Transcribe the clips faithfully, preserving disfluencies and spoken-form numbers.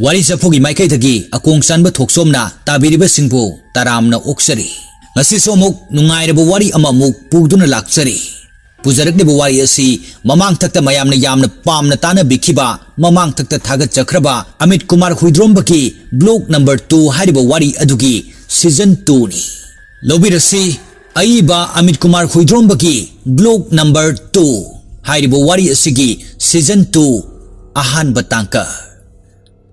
ꯋꯥꯔꯤ ꯆꯐꯨꯒꯤ ꯃꯥꯏꯀꯩꯗꯒꯤ ꯑꯀꯣꯡ ꯆꯥꯟꯕ ꯊꯣꯛꯆꯣꯝꯅ ꯇꯥꯕꯤꯔꯤꯕꯁꯤꯡꯕꯨ ꯇꯔꯥꯝꯅ ꯑꯣꯛꯆꯔꯤ꯫ ꯉꯁꯤꯁꯨ ꯑꯃꯨꯛ ꯅꯨꯡꯉꯥꯏꯔꯕ ꯋꯥꯔꯤ ꯑꯃꯃꯨꯛ ꯄꯨꯗꯨꯅ ꯂꯥꯛꯆꯔꯤ꯫ ꯄꯨꯖꯔꯛꯂꯤꯕ ꯋꯥꯔꯤ ꯑꯁꯤ ꯃꯃꯥꯡꯊꯛꯇ ꯃꯌꯥꯝꯅ ꯌꯥꯝꯅ ꯄꯥꯝꯅ ꯇꯥꯅꯕꯤꯈꯤꯕ, ꯃꯃꯥꯡꯊꯛꯇ ꯊꯥꯒꯠꯆꯈ꯭ꯔꯕ Amit Kumar ꯍꯨꯏꯗ꯭ꯔꯣꯝꯕꯒꯤ Block Number Two ꯍꯥꯏꯔꯤꯕ ꯋꯥꯔꯤ ꯑꯗꯨꯒꯤ Season Two ꯅꯤ꯫ ꯂꯧꯕꯤꯔꯁꯤ, ꯑꯏꯕ Amit Kumar ꯍꯨꯏꯗ꯭ꯔꯣꯝꯕꯒꯤ Block Number Two ꯍꯥꯏꯔꯤꯕ ꯋꯥꯔꯤ ꯑꯁꯤꯒꯤ Season Two ꯑꯍꯥꯟꯕ ꯇꯥꯡꯀꯛ꯫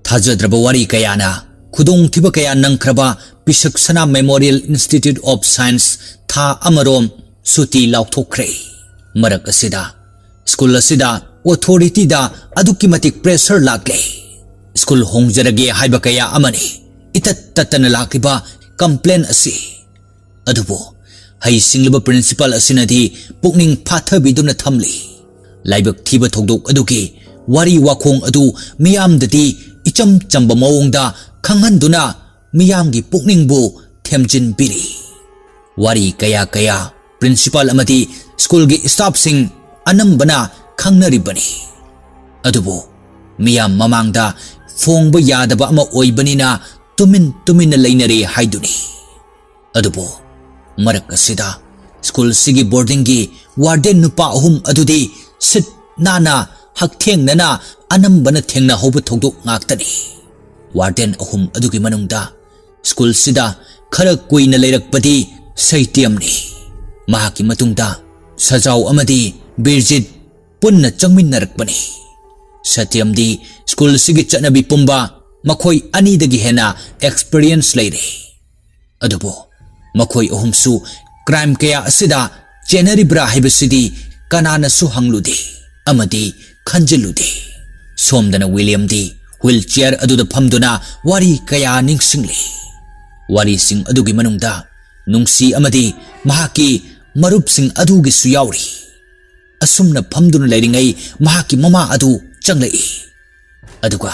ꯊꯥꯖꯗ꯭ꯔꯕ ꯋꯥꯔꯤ ꯀꯌꯥꯅ ꯈꯨꯗꯣꯡꯊꯤꯕ ꯀꯌꯥ ꯅꯪꯈ꯭ꯔꯕ ꯄꯤꯁꯛ ꯁꯅꯥ Memorial Institute of Science ꯊꯥ ꯑꯃꯔꯣꯝ ꯁꯨꯇꯤ ꯂꯥꯎꯊꯣꯛꯈ꯭ꯔꯦ꯫ ꯃꯔꯛ ꯑꯁꯤꯗ ꯁ꯭ꯀꯨꯜ ꯑꯁꯤꯗ authority ꯗ ꯑꯗꯨꯛꯀꯤ ꯃꯇꯤꯛ pressure ꯂꯥꯛꯂꯦ꯫ ꯁ꯭ꯀꯨꯜ ꯍꯣꯡꯖꯔꯒꯦ ꯍꯥꯏꯕ ꯀꯌꯥ ꯑꯃꯅꯤ ꯏꯇꯠ ꯇꯠꯇꯅ ꯂꯥꯛꯂꯤꯕ complain ꯑꯁꯤ꯫ ꯑꯗꯨꯕꯨ ꯍꯩꯁꯤꯡꯂꯕ principal ꯑꯁꯤꯅꯗꯤ ꯄꯨꯛꯅꯤꯡ ꯐꯥꯊꯕꯤꯗꯨꯅ ꯊꯝꯂꯤ꯫ ꯂꯥꯏꯕꯛ ꯊꯤꯕ ꯊꯧꯗꯣꯛ ꯑꯗꯨꯒꯤ ꯋꯥꯔꯤ ꯋꯥꯈꯣꯡ ꯑꯗꯨ ꯃꯤꯌꯥꯝꯗꯗꯤ ꯏꯆꯝ ꯆꯝꯕ ꯃꯑꯣꯡꯗ ꯈꯪꯍꯟꯗꯨꯅ ꯃꯤꯌꯥꯝꯒꯤ ꯄꯨꯛꯅꯤꯡꯕꯨ ꯊꯦꯝꯖꯤꯟꯕꯤꯔꯤ꯫ ꯋꯥꯔꯤ ꯀꯌꯥ ꯀꯌꯥ principal ꯑꯃꯗꯤ ꯁ꯭ꯀꯨꯜꯒꯤ staff ꯁꯤꯡ ꯑꯅꯝꯕꯅ ꯈꯪꯅꯔꯤꯕꯅꯤ꯫ ꯑꯗꯨꯕꯨ ꯃꯤꯌꯥꯝ ꯃꯃꯥꯡꯗ ꯐꯣꯡꯕ ꯌꯥꯗꯕ ꯑꯃ ꯑꯣꯏꯕꯅꯤꯅ ꯇꯨꯃꯤꯟ ꯇꯨꯃꯤꯟꯅ ꯂꯩꯅꯔꯦ ꯍꯥꯏꯗꯨꯅꯤ꯫ ꯑꯗꯨꯕꯨ ꯃꯔꯛ ꯑꯁꯤꯗ ꯁ꯭ꯀꯨꯜꯁꯤꯒꯤ boarding ꯒꯤ warden ꯅꯨꯄꯥ ꯑꯍꯨꯝ ꯑꯗꯨꯗꯤ ꯁꯤꯠ ꯅꯥꯟꯅ ꯍꯛꯊꯦꯡꯅꯅ ꯑꯅꯝꯕꯅ ꯊꯦꯡꯅꯍꯧꯕ ꯊꯧꯗꯣꯛ ꯉꯥꯛꯇꯅꯤ꯫ Warden ꯑꯍꯨꯝ ꯑꯗꯨꯒꯤ ꯃꯅꯨꯡꯗ ꯁ꯭ꯀꯨꯜꯁꯤꯗ ꯈꯔ ꯀꯨꯏꯅ ꯂꯩꯔꯛꯄꯗꯤ ꯁꯩꯇꯦꯝꯅꯤ꯫ ꯃꯍꯥꯛꯀꯤ ꯃꯇꯨꯡꯗ ꯁꯖꯥꯎ ꯑꯃꯗꯤ ꯕꯤꯔꯖꯤꯠ ꯄꯨꯟꯅ ꯆꯪꯃꯤꯟꯅꯔꯛꯄꯅꯤ꯫ ꯁꯇ꯭ꯌꯝꯗꯤ ꯁ꯭ꯀꯨꯜꯁꯤꯒꯤ ꯆꯠꯅꯕꯤ ꯄꯨꯝꯕ ꯃꯈꯣꯏ ꯑꯅꯤꯗꯒꯤ ꯍꯦꯟꯅ experience ꯂꯩꯔꯦ꯫ ꯑꯗꯨꯕꯨ ꯃꯈꯣꯏ ꯑꯍꯨꯝꯁꯨ crime ꯀꯌꯥ ꯑꯁꯤꯗ ꯆꯦꯟꯅꯔꯤꯕ꯭ꯔꯥ ꯍꯥꯏꯕꯁꯤꯗꯤ ꯀꯅꯥꯅꯁꯨ ꯍꯪꯂꯨꯗꯦ ꯑꯃꯗꯤ ꯈꯟꯖꯤꯜꯂꯨꯗꯦ꯫ ꯁꯣꯝꯗꯅ ꯋꯤꯂꯤꯌꯝꯗꯤ wheel chair ꯑꯗꯨꯗ ꯐꯝꯗꯨꯅ ꯋꯥꯔꯤ ꯀꯌꯥ ꯅꯤꯡꯁꯤꯡꯂꯤ꯫ ꯋꯥꯔꯤꯁꯤꯡ ꯑꯗꯨꯒꯤ ꯃꯅꯨꯡꯗ ꯅꯨꯡꯁꯤ ꯑꯃꯗꯤ ꯃꯍꯥꯛꯀꯤ ꯃꯔꯨꯞꯁꯤꯡ ꯑꯗꯨꯒꯤꯁꯨ ꯌꯥꯎꯔꯤ꯫ ꯑꯁꯨꯝꯅ ꯐꯝꯗꯨꯅ ꯂꯩꯔꯤꯉꯩ ꯃꯍꯥꯛꯀꯤ ꯃꯃꯥ ꯑꯗꯨ ꯆꯪꯂꯛꯏ꯫ ꯑꯗꯨꯒ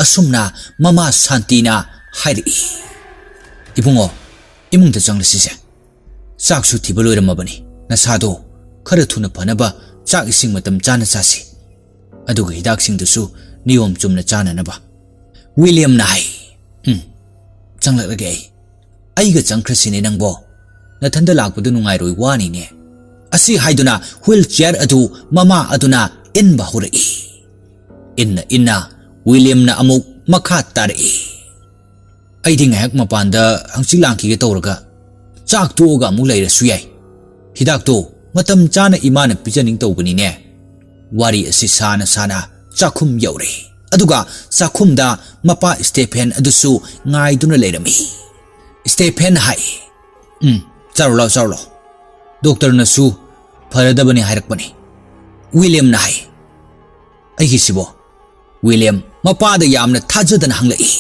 ꯑꯁꯨꯝꯅ ꯃꯃꯥ ꯁꯥꯟꯇꯤꯅ ꯍꯥꯏꯔꯛꯏ, "ꯏꯕꯨꯡꯉꯣ, ꯏꯃꯨꯡꯗ ꯆꯪꯂꯁꯤꯁꯦ꯫ ꯆꯥꯛꯁꯨ ꯊꯤꯕ ꯂꯣꯏꯔꯝꯃꯕꯅꯤ꯫ ꯅꯁꯥꯗꯣ ꯈꯔ ꯊꯨꯅ ꯐꯅꯕ ꯆꯥꯛ ꯏꯁꯤꯡ ꯃꯇꯝ ꯆꯥꯅ ꯆꯥꯁꯤ꯫ ꯑꯗꯨꯒ ꯍꯤꯗꯥꯛꯁꯤꯡꯗꯨꯁꯨ ꯅꯤꯌꯣꯝ ꯆꯨꯝꯅ ꯆꯥꯅꯅꯕ꯫ ꯋꯤꯂꯤꯌꯝꯅ ꯍꯥꯏ, "ꯎꯝ, ꯆꯪꯂꯛꯂꯒꯦ ꯑꯩ꯫ ꯑꯩꯒ ꯆꯪꯈ꯭ꯔꯁꯤꯅꯦ ꯅꯪꯕꯣ꯫ ꯅꯊꯟꯗ ꯂꯥꯛꯄꯗꯨ ꯅꯨꯡꯉꯥꯏꯔꯣꯏ ꯋꯥꯅꯤꯅꯦ"꯫ ꯑꯁꯤ ꯍꯥꯏꯗꯨꯅ ꯍ꯭ꯋꯤꯜ ꯆꯤꯌꯔ ꯑꯗꯨ ꯃꯃꯥ ꯑꯗꯨꯅ ꯏꯟꯕ ꯍꯧꯔꯛꯏ꯫ ꯏꯟꯅ ꯏꯟꯅ ꯋꯤꯂꯤꯌꯝꯅ ꯑꯃꯨꯛ ꯃꯈꯥ ꯇꯥꯔꯛꯏ꯫ ꯑꯩꯗꯤ ꯉꯥꯏꯍꯥꯛ ꯃꯄꯥꯟꯗ ꯍꯪꯆꯤꯠ ꯂꯥꯡꯈꯤꯒꯦ ꯇꯧꯔꯒ ꯆꯥꯛ ꯇꯣꯛꯑꯒ ꯑꯃꯨꯛ ꯂꯩꯔꯁꯨ ꯌꯥꯏ꯫ ꯍꯤꯗꯥꯛꯇꯣ ꯃꯇꯝ ꯆꯥꯅ ꯏꯃꯥꯅ ꯄꯤꯖꯅꯤꯡ ꯇꯧꯕꯅꯤꯅꯦ꯫ ꯋꯥꯔꯤ ꯑꯁꯤ ꯁꯥꯅ ꯁꯥꯅ ꯆꯥꯛꯈꯨꯝ ꯌꯧꯔꯦ꯫ ꯑꯗꯨꯒ ꯆꯥꯛꯈꯨꯝꯗ ꯃꯄꯥ ꯁ꯭ꯇꯦꯐꯦꯟ ꯑꯗꯨꯁꯨ ꯉꯥꯏꯗꯨꯅ ꯂꯩꯔꯝꯃꯤ꯫ ꯁ꯭ꯇꯦꯐꯦꯟ ꯍꯥꯏ, "ꯎꯝ, ꯆꯥꯔꯨ ꯂꯥꯎ, ꯆꯥꯔꯨ ꯂꯥꯎ꯫ ꯗꯣꯛꯇꯔꯅꯁꯨ ꯐꯔꯗꯕꯅꯤ ꯍꯥꯏꯔꯛꯄꯅꯤ"꯫ ꯋꯤꯂꯤꯌꯝꯅ ꯍꯥꯏ, "ꯑꯩꯒꯤꯁꯤꯕꯣ?" ꯋꯤꯂꯤꯌꯝ ꯃꯄꯥꯗ ꯌꯥꯝꯅ ꯊꯥꯖꯗꯅ ꯍꯪꯂꯛꯏ꯫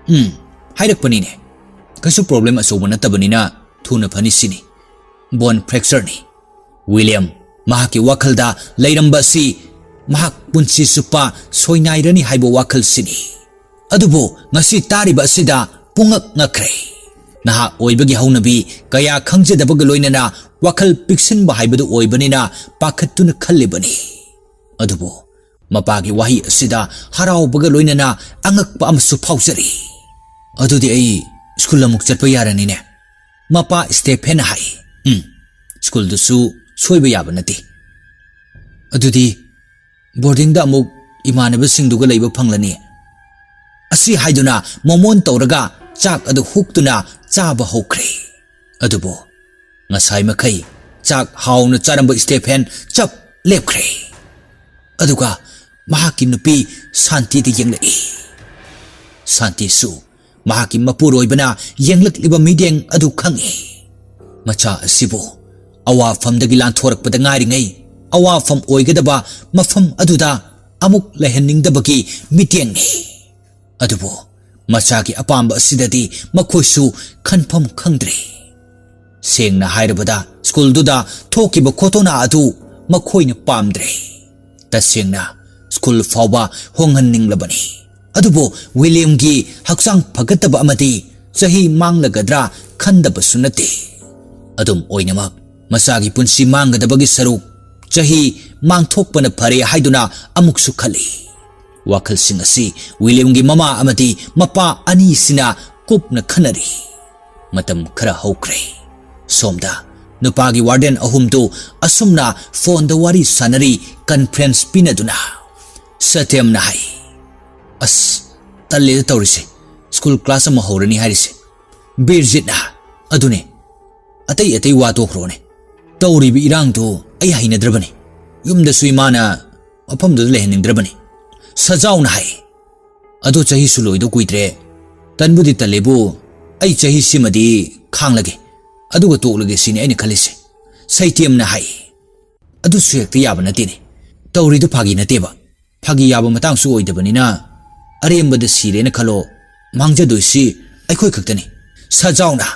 "ꯎꯝ, ꯍꯥꯏꯔꯛꯄꯅꯤꯅꯦ꯫ ꯀꯩꯁꯨ ꯄ꯭ꯔꯣꯕ꯭ꯂꯦꯝ ꯑꯆꯧꯕ ꯅꯠꯇꯕꯅꯤꯅ ꯊꯨꯅ ꯐꯅꯤ ꯁꯤꯅꯤ꯫ ꯕꯣꯟ ꯐ꯭ꯔꯦꯛꯆꯔꯅꯤ"꯫ ꯋꯤꯂꯤꯌꯝ ꯃꯍꯥꯛꯀꯤ ꯋꯥꯈꯜꯗ ꯂꯩꯔꯝꯕ ꯑꯁꯤ ꯃꯍꯥꯛ ꯄꯨꯟꯁꯤ ꯆꯨꯞꯄ ꯁꯣꯏꯅꯥꯏꯔꯅꯤ ꯍꯥꯏꯕ ꯋꯥꯈꯜꯁꯤꯅꯤ꯫ ꯑꯗꯨꯕꯨ ꯉꯁꯤ ꯇꯥꯔꯤꯕ ꯑꯁꯤꯗ ꯄꯨꯡꯉꯛ ꯉꯛꯈ꯭ꯔꯦ꯫ ꯅꯍꯥ ꯑꯣꯏꯕꯒꯤ ꯍꯧꯅꯕꯤ ꯀꯌꯥ ꯈꯪꯖꯗꯕꯒ ꯂꯣꯏꯅꯅ ꯋꯥꯈꯜ ꯄꯤꯛꯁꯤꯟꯕ ꯍꯥꯏꯕꯗꯨ ꯑꯣꯏꯕꯅꯤꯅ ꯄꯥꯈꯠꯇꯨꯅ ꯈꯜꯂꯤꯕꯅꯤ꯫ ꯑꯗꯨꯕꯨ ꯃꯄꯥꯒꯤ ꯋꯥꯍꯩ ꯑꯁꯤꯗ ꯍꯔꯥꯎꯕꯒ ꯂꯣꯏꯅꯅ ꯑꯉꯛꯄ ꯑꯃꯁꯨ ꯐꯥꯎꯖꯔꯤ꯫ "ꯑꯗꯨꯗꯤ ꯑꯩ ꯁ꯭ꯀꯨꯜ ꯑꯃꯨꯛ ꯆꯠꯄ ꯌꯥꯔꯅꯤꯅꯦ"꯫ ꯃꯄꯥ ꯁ꯭ꯇꯦꯐꯦꯟꯅ ꯍꯥꯏ, "ꯎꯝ, ꯁ꯭ꯀꯨꯜꯗꯨꯁꯨ ꯁꯣꯏꯕ ꯌꯥꯕ ꯅꯠꯇꯦ꯫ ꯑꯗꯨꯗꯤ ꯕꯣꯔꯗꯤꯡꯗ ꯑꯃꯨꯛ ꯏꯃꯥꯟꯅꯕꯁꯤꯡꯗꯨꯒ ꯂꯩꯕ ꯐꯪꯂꯅꯤ"꯫ ꯑꯁꯤ ꯍꯥꯏꯗꯨꯅ ꯃꯣꯃꯣꯟ ꯇꯧꯔꯒ ꯆꯥꯛ ꯑꯗꯨ ꯍꯨꯛꯇꯨꯅ ꯆꯥꯕ ꯍꯧꯈ꯭ꯔꯦ꯫ ꯑꯗꯨꯕꯨ ꯉꯁꯥꯏ ꯃꯈꯩ ꯆꯥꯛ ꯍꯥꯎꯅ ꯆꯥꯔꯝꯕ ꯁ꯭ꯇꯦꯐꯦꯟ ꯆꯞ ꯂꯦꯞꯈ꯭ꯔꯦ꯫ ꯑꯗꯨꯒ ꯃꯍꯥꯛꯀꯤ ꯅꯨꯄꯤ ꯁꯥꯟꯇꯤꯗ ꯌꯦꯡꯂꯛꯏ꯫ ꯁꯥꯟꯇꯤꯁꯨ ꯃꯍꯥꯛꯀꯤ ꯃꯄꯨꯔꯣꯏꯕꯅ ꯌꯦꯡꯂꯛꯂꯤꯕ ꯃꯤꯠꯌꯦꯡ ꯑꯗꯨ ꯈꯪꯏ꯫ ꯃꯆꯥ ꯑꯁꯤꯕꯨ ꯑꯋꯥꯐꯝꯗꯒꯤ ꯂꯥꯟꯊꯣꯔꯛꯄꯗ ꯉꯥꯏꯔꯤꯉꯩ, ꯑꯋꯥꯐꯝ ꯑꯣꯏꯒꯗꯕ ꯃꯐꯝ ꯑꯗꯨꯗ ꯑꯃꯨꯛ ꯂꯩꯍꯟꯅꯤꯡꯗꯕꯒꯤ ꯃꯤꯠꯌꯦꯡꯅꯤ꯫ ꯑꯗꯨꯕꯨ ꯃꯆꯥꯒꯤ ꯑꯄꯥꯝꯕ ꯑꯁꯤꯗꯗꯤ ꯃꯈꯣꯏꯁꯨ ꯈꯟꯐꯝ ꯈꯪꯗ꯭ꯔꯦ꯫ ꯁꯦꯡꯅ ꯍꯥꯏꯔꯕꯗ, ꯁ꯭ꯀꯨꯜꯗꯨꯗ ꯊꯣꯛꯈꯤꯕ ꯈꯣꯇꯣꯅꯥ ꯑꯗꯨ ꯃꯈꯣꯏꯅ ꯄꯥꯝꯗ꯭ꯔꯦ꯫ ꯇꯁꯦꯡꯅ ꯁ꯭ꯀꯨꯜ ꯐꯥꯎꯕ ꯍꯣꯡꯍꯟꯅꯤꯡꯂꯕꯅꯤ꯫ ꯑꯗꯨꯕꯨ ꯋꯤꯂꯤꯌꯝꯒꯤ ꯍꯛꯆꯥꯡ ꯐꯒꯠꯇꯕ ꯑꯃꯗꯤ ꯆꯍꯤ ꯃꯥꯡꯂꯒꯗ꯭ꯔꯥ ꯈꯟꯗꯕꯁꯨ ꯅꯠꯇꯦ꯫ ꯑꯗꯨꯝ ꯑꯣꯏꯅꯃꯛ, ꯃꯆꯥꯒꯤ ꯄꯨꯟꯁꯤ ꯃꯥꯡꯒꯗꯕꯒꯤ ꯁꯔꯨꯛ ꯆꯍꯤ ꯃꯥꯡꯊꯣꯛꯄꯅ ꯐꯔꯦ ꯍꯥꯏꯗꯨꯅ ꯑꯃꯨꯛꯁꯨ ꯈꯜꯂꯤ꯫ ꯋꯥꯈꯜꯁꯤꯡ ꯑꯁꯤ ꯋꯤꯂꯤꯌꯝꯒꯤ ꯃꯃꯥ ꯑꯃꯗꯤ ꯃꯄꯥ ꯑꯅꯤꯁꯤꯅ ꯀꯨꯞꯅ ꯈꯟꯅꯔꯤ꯫ ꯃꯇꯝ ꯈꯔ ꯍꯧꯈ꯭ꯔꯦ꯫ ꯁꯣꯝꯗ ꯅꯨꯄꯥꯒꯤ ꯋꯥꯔꯗꯦꯟ ꯑꯍꯨꯝꯗꯨ ꯑꯁꯨꯝꯅ ꯐꯣꯟꯗ ꯋꯥꯔꯤ ꯁꯥꯟꯅꯔꯤ, ꯀꯟꯐ꯭ꯔꯦꯟꯁ ꯄꯤꯅꯗꯨꯅ꯫ ꯁꯇ꯭ꯌꯝꯅ ꯍꯥꯏ, "ꯑꯁ, ꯇꯜꯂꯦꯗ ꯇꯧꯔꯤꯁꯦ꯫ ꯁ꯭ꯀꯨꯜ ꯀ꯭ꯂꯥꯁ ꯑꯃ ꯍꯧꯔꯅꯤ ꯍꯥꯏꯔꯤꯁꯦ꯫ ꯕꯤꯔꯖꯤꯠꯅ, ꯑꯗꯨꯅꯦ, ꯑꯇꯩ ꯑꯇꯩ ꯋꯥ ꯇꯣꯛꯈ꯭ꯔꯣꯅꯦ꯫ ꯇꯧꯔꯤꯕ ꯏꯔꯥꯡꯗꯨ ꯑꯩ ꯍꯩꯅꯗ꯭ꯔꯕꯅꯤ꯫ ꯌꯨꯝꯗꯁꯨ ꯏꯃꯥꯅ ꯃꯐꯝꯗꯨꯗ ꯂꯩꯍꯟꯅꯤꯡꯗ꯭ꯔꯕꯅꯤ꯫" ꯁꯖꯥꯎꯅ ꯍꯥꯏ, "ꯑꯗꯣ ꯆꯍꯤꯁꯨ ꯂꯣꯏꯗꯧ ꯀꯨꯏꯗ꯭ꯔꯦ꯫ ꯇꯟꯕꯨꯗꯤ ꯇꯜꯂꯦꯕꯨ, ꯑꯩ ꯆꯍꯤꯁꯤꯃꯗꯤ ꯈꯥꯡꯂꯒꯦ, ꯑꯗꯨꯒ ꯇꯣꯛꯂꯒꯦ ꯁꯤꯅꯤ ꯑꯩꯅ ꯈꯜꯂꯤꯁꯦ꯫" ꯁꯩꯇꯦꯝꯅ ꯍꯥꯏ, "ꯑꯗꯨꯁꯨ ꯍꯦꯛꯇ ꯌꯥꯕ ꯅꯠꯇꯦꯅꯦ꯫ ꯇꯧꯔꯤꯗꯨ ꯐꯥꯒꯤ ꯅꯠꯇꯦꯕ꯫ ꯐꯥꯒꯤ ꯌꯥꯕ ꯃꯇꯥꯡꯁꯨ ꯑꯣꯏꯗꯕꯅꯤꯅ, ꯑꯔꯦꯝꯕꯗ ꯁꯤꯔꯦꯅ ꯈꯜꯂꯣ, ꯃꯥꯡꯖꯗꯣꯏꯁꯤ ꯑꯩꯈꯣꯏ ꯈꯛꯇꯅꯤ꯫" ꯁꯖꯥꯎꯅ,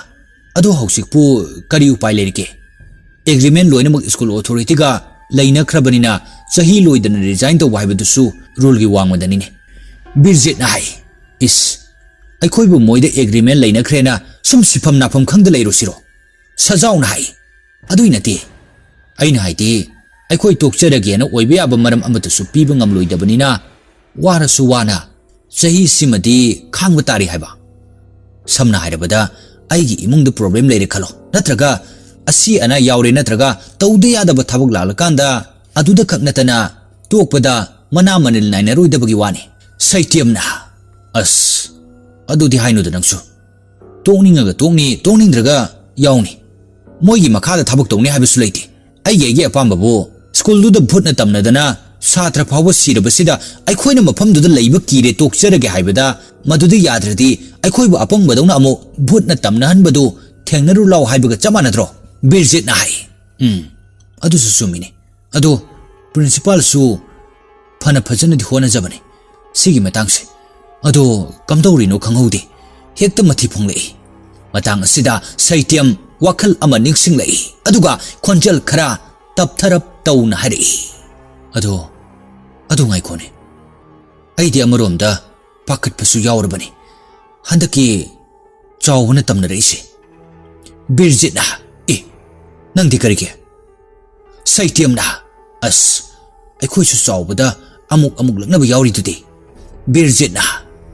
"ꯑꯗꯣ ꯍꯧꯖꯤꯛꯄꯨ ꯀꯔꯤ ꯎꯄꯥꯏ ꯂꯩꯔꯤꯒꯦ? ꯑꯦꯒ꯭ꯔꯤꯃꯦꯟ ꯂꯣꯏꯅꯃꯛ ꯁ꯭ꯀꯨꯜ ꯑꯣꯊꯣꯔꯤꯇꯤꯒ ꯂꯩꯅꯈ꯭ꯔꯕꯅꯤꯅ, ꯆꯍꯤ ꯂꯣꯏꯗꯅ ꯔꯤꯖꯥꯏꯟ ꯇꯧꯕ ꯍꯥꯏꯕꯗꯨꯁꯨ ꯔꯨꯜꯒꯤ ꯋꯥꯡꯃꯗꯅꯤꯅꯦ꯫" ꯕꯤꯔꯖꯤꯠꯅ ꯍꯥꯏ, "ꯏꯁ, ꯑꯩꯈꯣꯏꯕꯨ ꯃꯣꯏꯗ ꯑꯦꯒ꯭ꯔꯤꯃꯦꯟ ꯂꯩꯅꯈ꯭ꯔꯦꯅ ꯁꯨꯝ ꯁꯤꯐꯝ ꯅꯥꯐꯝ ꯈꯪꯗ ꯂꯩꯔꯨꯁꯤꯔꯣ?" ꯁꯖꯥꯎꯅ ꯍꯥꯏ, "ꯑꯗꯨꯏ ꯅꯠꯇꯦ꯫ ꯑꯩꯅ ꯍꯥꯏꯗꯤ, ꯑꯩꯈꯣꯏ ꯇꯣꯛꯆꯔꯒꯦꯅ ꯑꯣꯏꯕ ꯌꯥꯕ ꯃꯔꯝ ꯑꯃꯠꯇꯁꯨ ꯄꯤꯕ ꯉꯝꯂꯣꯏꯗꯕꯅꯤꯅ, ꯋꯥꯔꯁꯨ ꯋꯥꯅ ꯆꯍꯤꯁꯤꯃꯗꯤ ꯈꯥꯡꯕ ꯇꯥꯔꯤ ꯍꯥꯏꯕ꯫ ꯁꯝꯅ ꯍꯥꯏꯔꯕꯗ, ꯑꯩꯒꯤ ꯏꯃꯨꯡꯗ ꯄ꯭ꯔꯣꯕ꯭ꯂꯦꯝ ꯂꯩꯔꯦ ꯈꯜꯂꯣ, ꯅꯠꯇ꯭ꯔꯒ ꯑꯁꯤ ꯑꯅꯥ ꯌꯥꯎꯔꯦ, ꯅꯠꯇ꯭ꯔꯒ ꯇꯧꯗ ꯌꯥꯗꯕ ꯊꯕꯛ ꯂꯥꯛꯂꯀꯥꯟꯗ, ꯑꯗꯨꯗ ꯈꯛ ꯅꯠꯇꯅ ꯇꯣꯛꯄꯗ ꯃꯅꯥ ꯃꯅꯤꯜ ꯅꯥꯏꯅꯔꯣꯏꯗꯕꯒꯤ ꯋꯥꯅꯤ꯫" ꯁꯩꯇꯦꯝꯅ, "ꯑꯁ, ꯑꯗꯨꯗꯤ ꯍꯥꯏꯅꯨꯗ ꯅꯪꯁꯨ꯫ ꯇꯣꯛꯅꯤꯡꯉꯒ ꯇꯣꯛꯅꯤ, ꯇꯣꯛꯅꯤꯡꯗ꯭ꯔꯒ ꯌꯥꯎꯅꯤ꯫ ꯃꯣꯏꯒꯤ ꯃꯈꯥꯗ ꯊꯕꯛ ꯇꯧꯅꯤ ꯍꯥꯏꯕꯁꯨ ꯂꯩꯇꯦ꯫ ꯑꯩꯒꯤ ꯑꯩꯒꯤ ꯑꯄꯥꯝꯕꯕꯨ ꯁ꯭ꯀꯨꯜꯗꯨꯗ ꯚꯨꯠꯅ ꯇꯝꯅꯗꯅ ꯁꯥꯇ꯭ꯔ ꯐꯥꯎꯕ ꯁꯤꯔꯕꯁꯤꯗ, ꯑꯩꯈꯣꯏꯅ ꯃꯐꯝꯗꯨꯗ ꯂꯩꯕ ꯀꯤꯔꯦ, ꯇꯣꯛꯆꯔꯒꯦ ꯍꯥꯏꯕꯗ, ꯃꯗꯨꯗ ꯌꯥꯗ꯭ꯔꯗꯤ ꯑꯩꯈꯣꯏꯕꯨ ꯑꯄꯪꯕꯗꯧꯅ ꯑꯃꯨꯛ ꯚꯨꯠꯅ ꯇꯝꯅꯍꯟꯕꯗꯨ ꯊꯦꯡꯅꯔꯨ ꯂꯥꯎ ꯍꯥꯏꯕꯒ ꯆꯞ ꯃꯥꯟꯅꯗ꯭ꯔꯣ?" ꯕꯤꯔꯖꯤꯠꯅ ꯍꯥꯏ꯫ "ꯎꯝ, ꯑꯗꯨꯁꯨ ꯆꯨꯝꯃꯤꯅꯦ꯫ ꯑꯗꯣ ꯄ꯭ꯔꯤꯟꯁꯤꯄꯥꯜꯁꯨ ꯐꯅ ꯐꯖꯅꯗꯤ ꯍꯣꯠꯅꯖꯕꯅꯤ ꯁꯤꯒꯤ ꯃꯇꯥꯡꯁꯦ꯫ ꯑꯗꯣ ꯀꯝꯗꯧꯔꯤꯅꯣ ꯈꯪꯍꯧꯗꯦ, ꯍꯦꯛꯇ ꯃꯊꯤ ꯐꯣꯡꯂꯛꯏ꯫" ꯃꯇꯥꯡ ꯑꯁꯤꯗ ꯁꯩꯇꯦꯝ ꯋꯥꯈꯜ ꯑꯃ ꯅꯤꯡꯁꯤꯡꯂꯛꯏ, ꯑꯗꯨꯒ ꯈꯣꯟꯖꯦꯜ ꯈꯔ ꯇꯞꯊꯔꯞ ꯇꯧꯅ ꯍꯥꯏꯔꯛꯏ, "ꯑꯗꯣ, ꯑꯗꯨ ꯉꯥꯏꯈꯣꯅꯦ, ꯑꯩꯗꯤ ꯑꯃꯔꯣꯝꯗ ꯄꯥꯈꯠꯄꯁꯨ ꯌꯥꯎꯔꯕꯅꯤ꯫ ꯍꯟꯗꯛꯀꯤ ꯆꯥꯎꯕꯅ ꯇꯝꯅꯔꯛꯏꯁꯦ꯫" ꯕꯤꯔꯖꯤꯠꯅ, "ꯑꯦ, ꯅꯪꯗꯤ ꯀꯔꯤꯒꯤ?" ꯁꯩꯇꯦꯝꯅ, "ꯑꯁ, ꯑꯩꯈꯣꯏꯁꯨ ꯆꯥꯎꯕꯗ ꯑꯃꯨꯛ ꯑꯃꯨꯛ ꯂꯛꯅꯕ ꯌꯥꯎꯔꯤꯗꯨꯗꯤ꯫ ꯕꯤꯔꯖꯤꯠꯅ,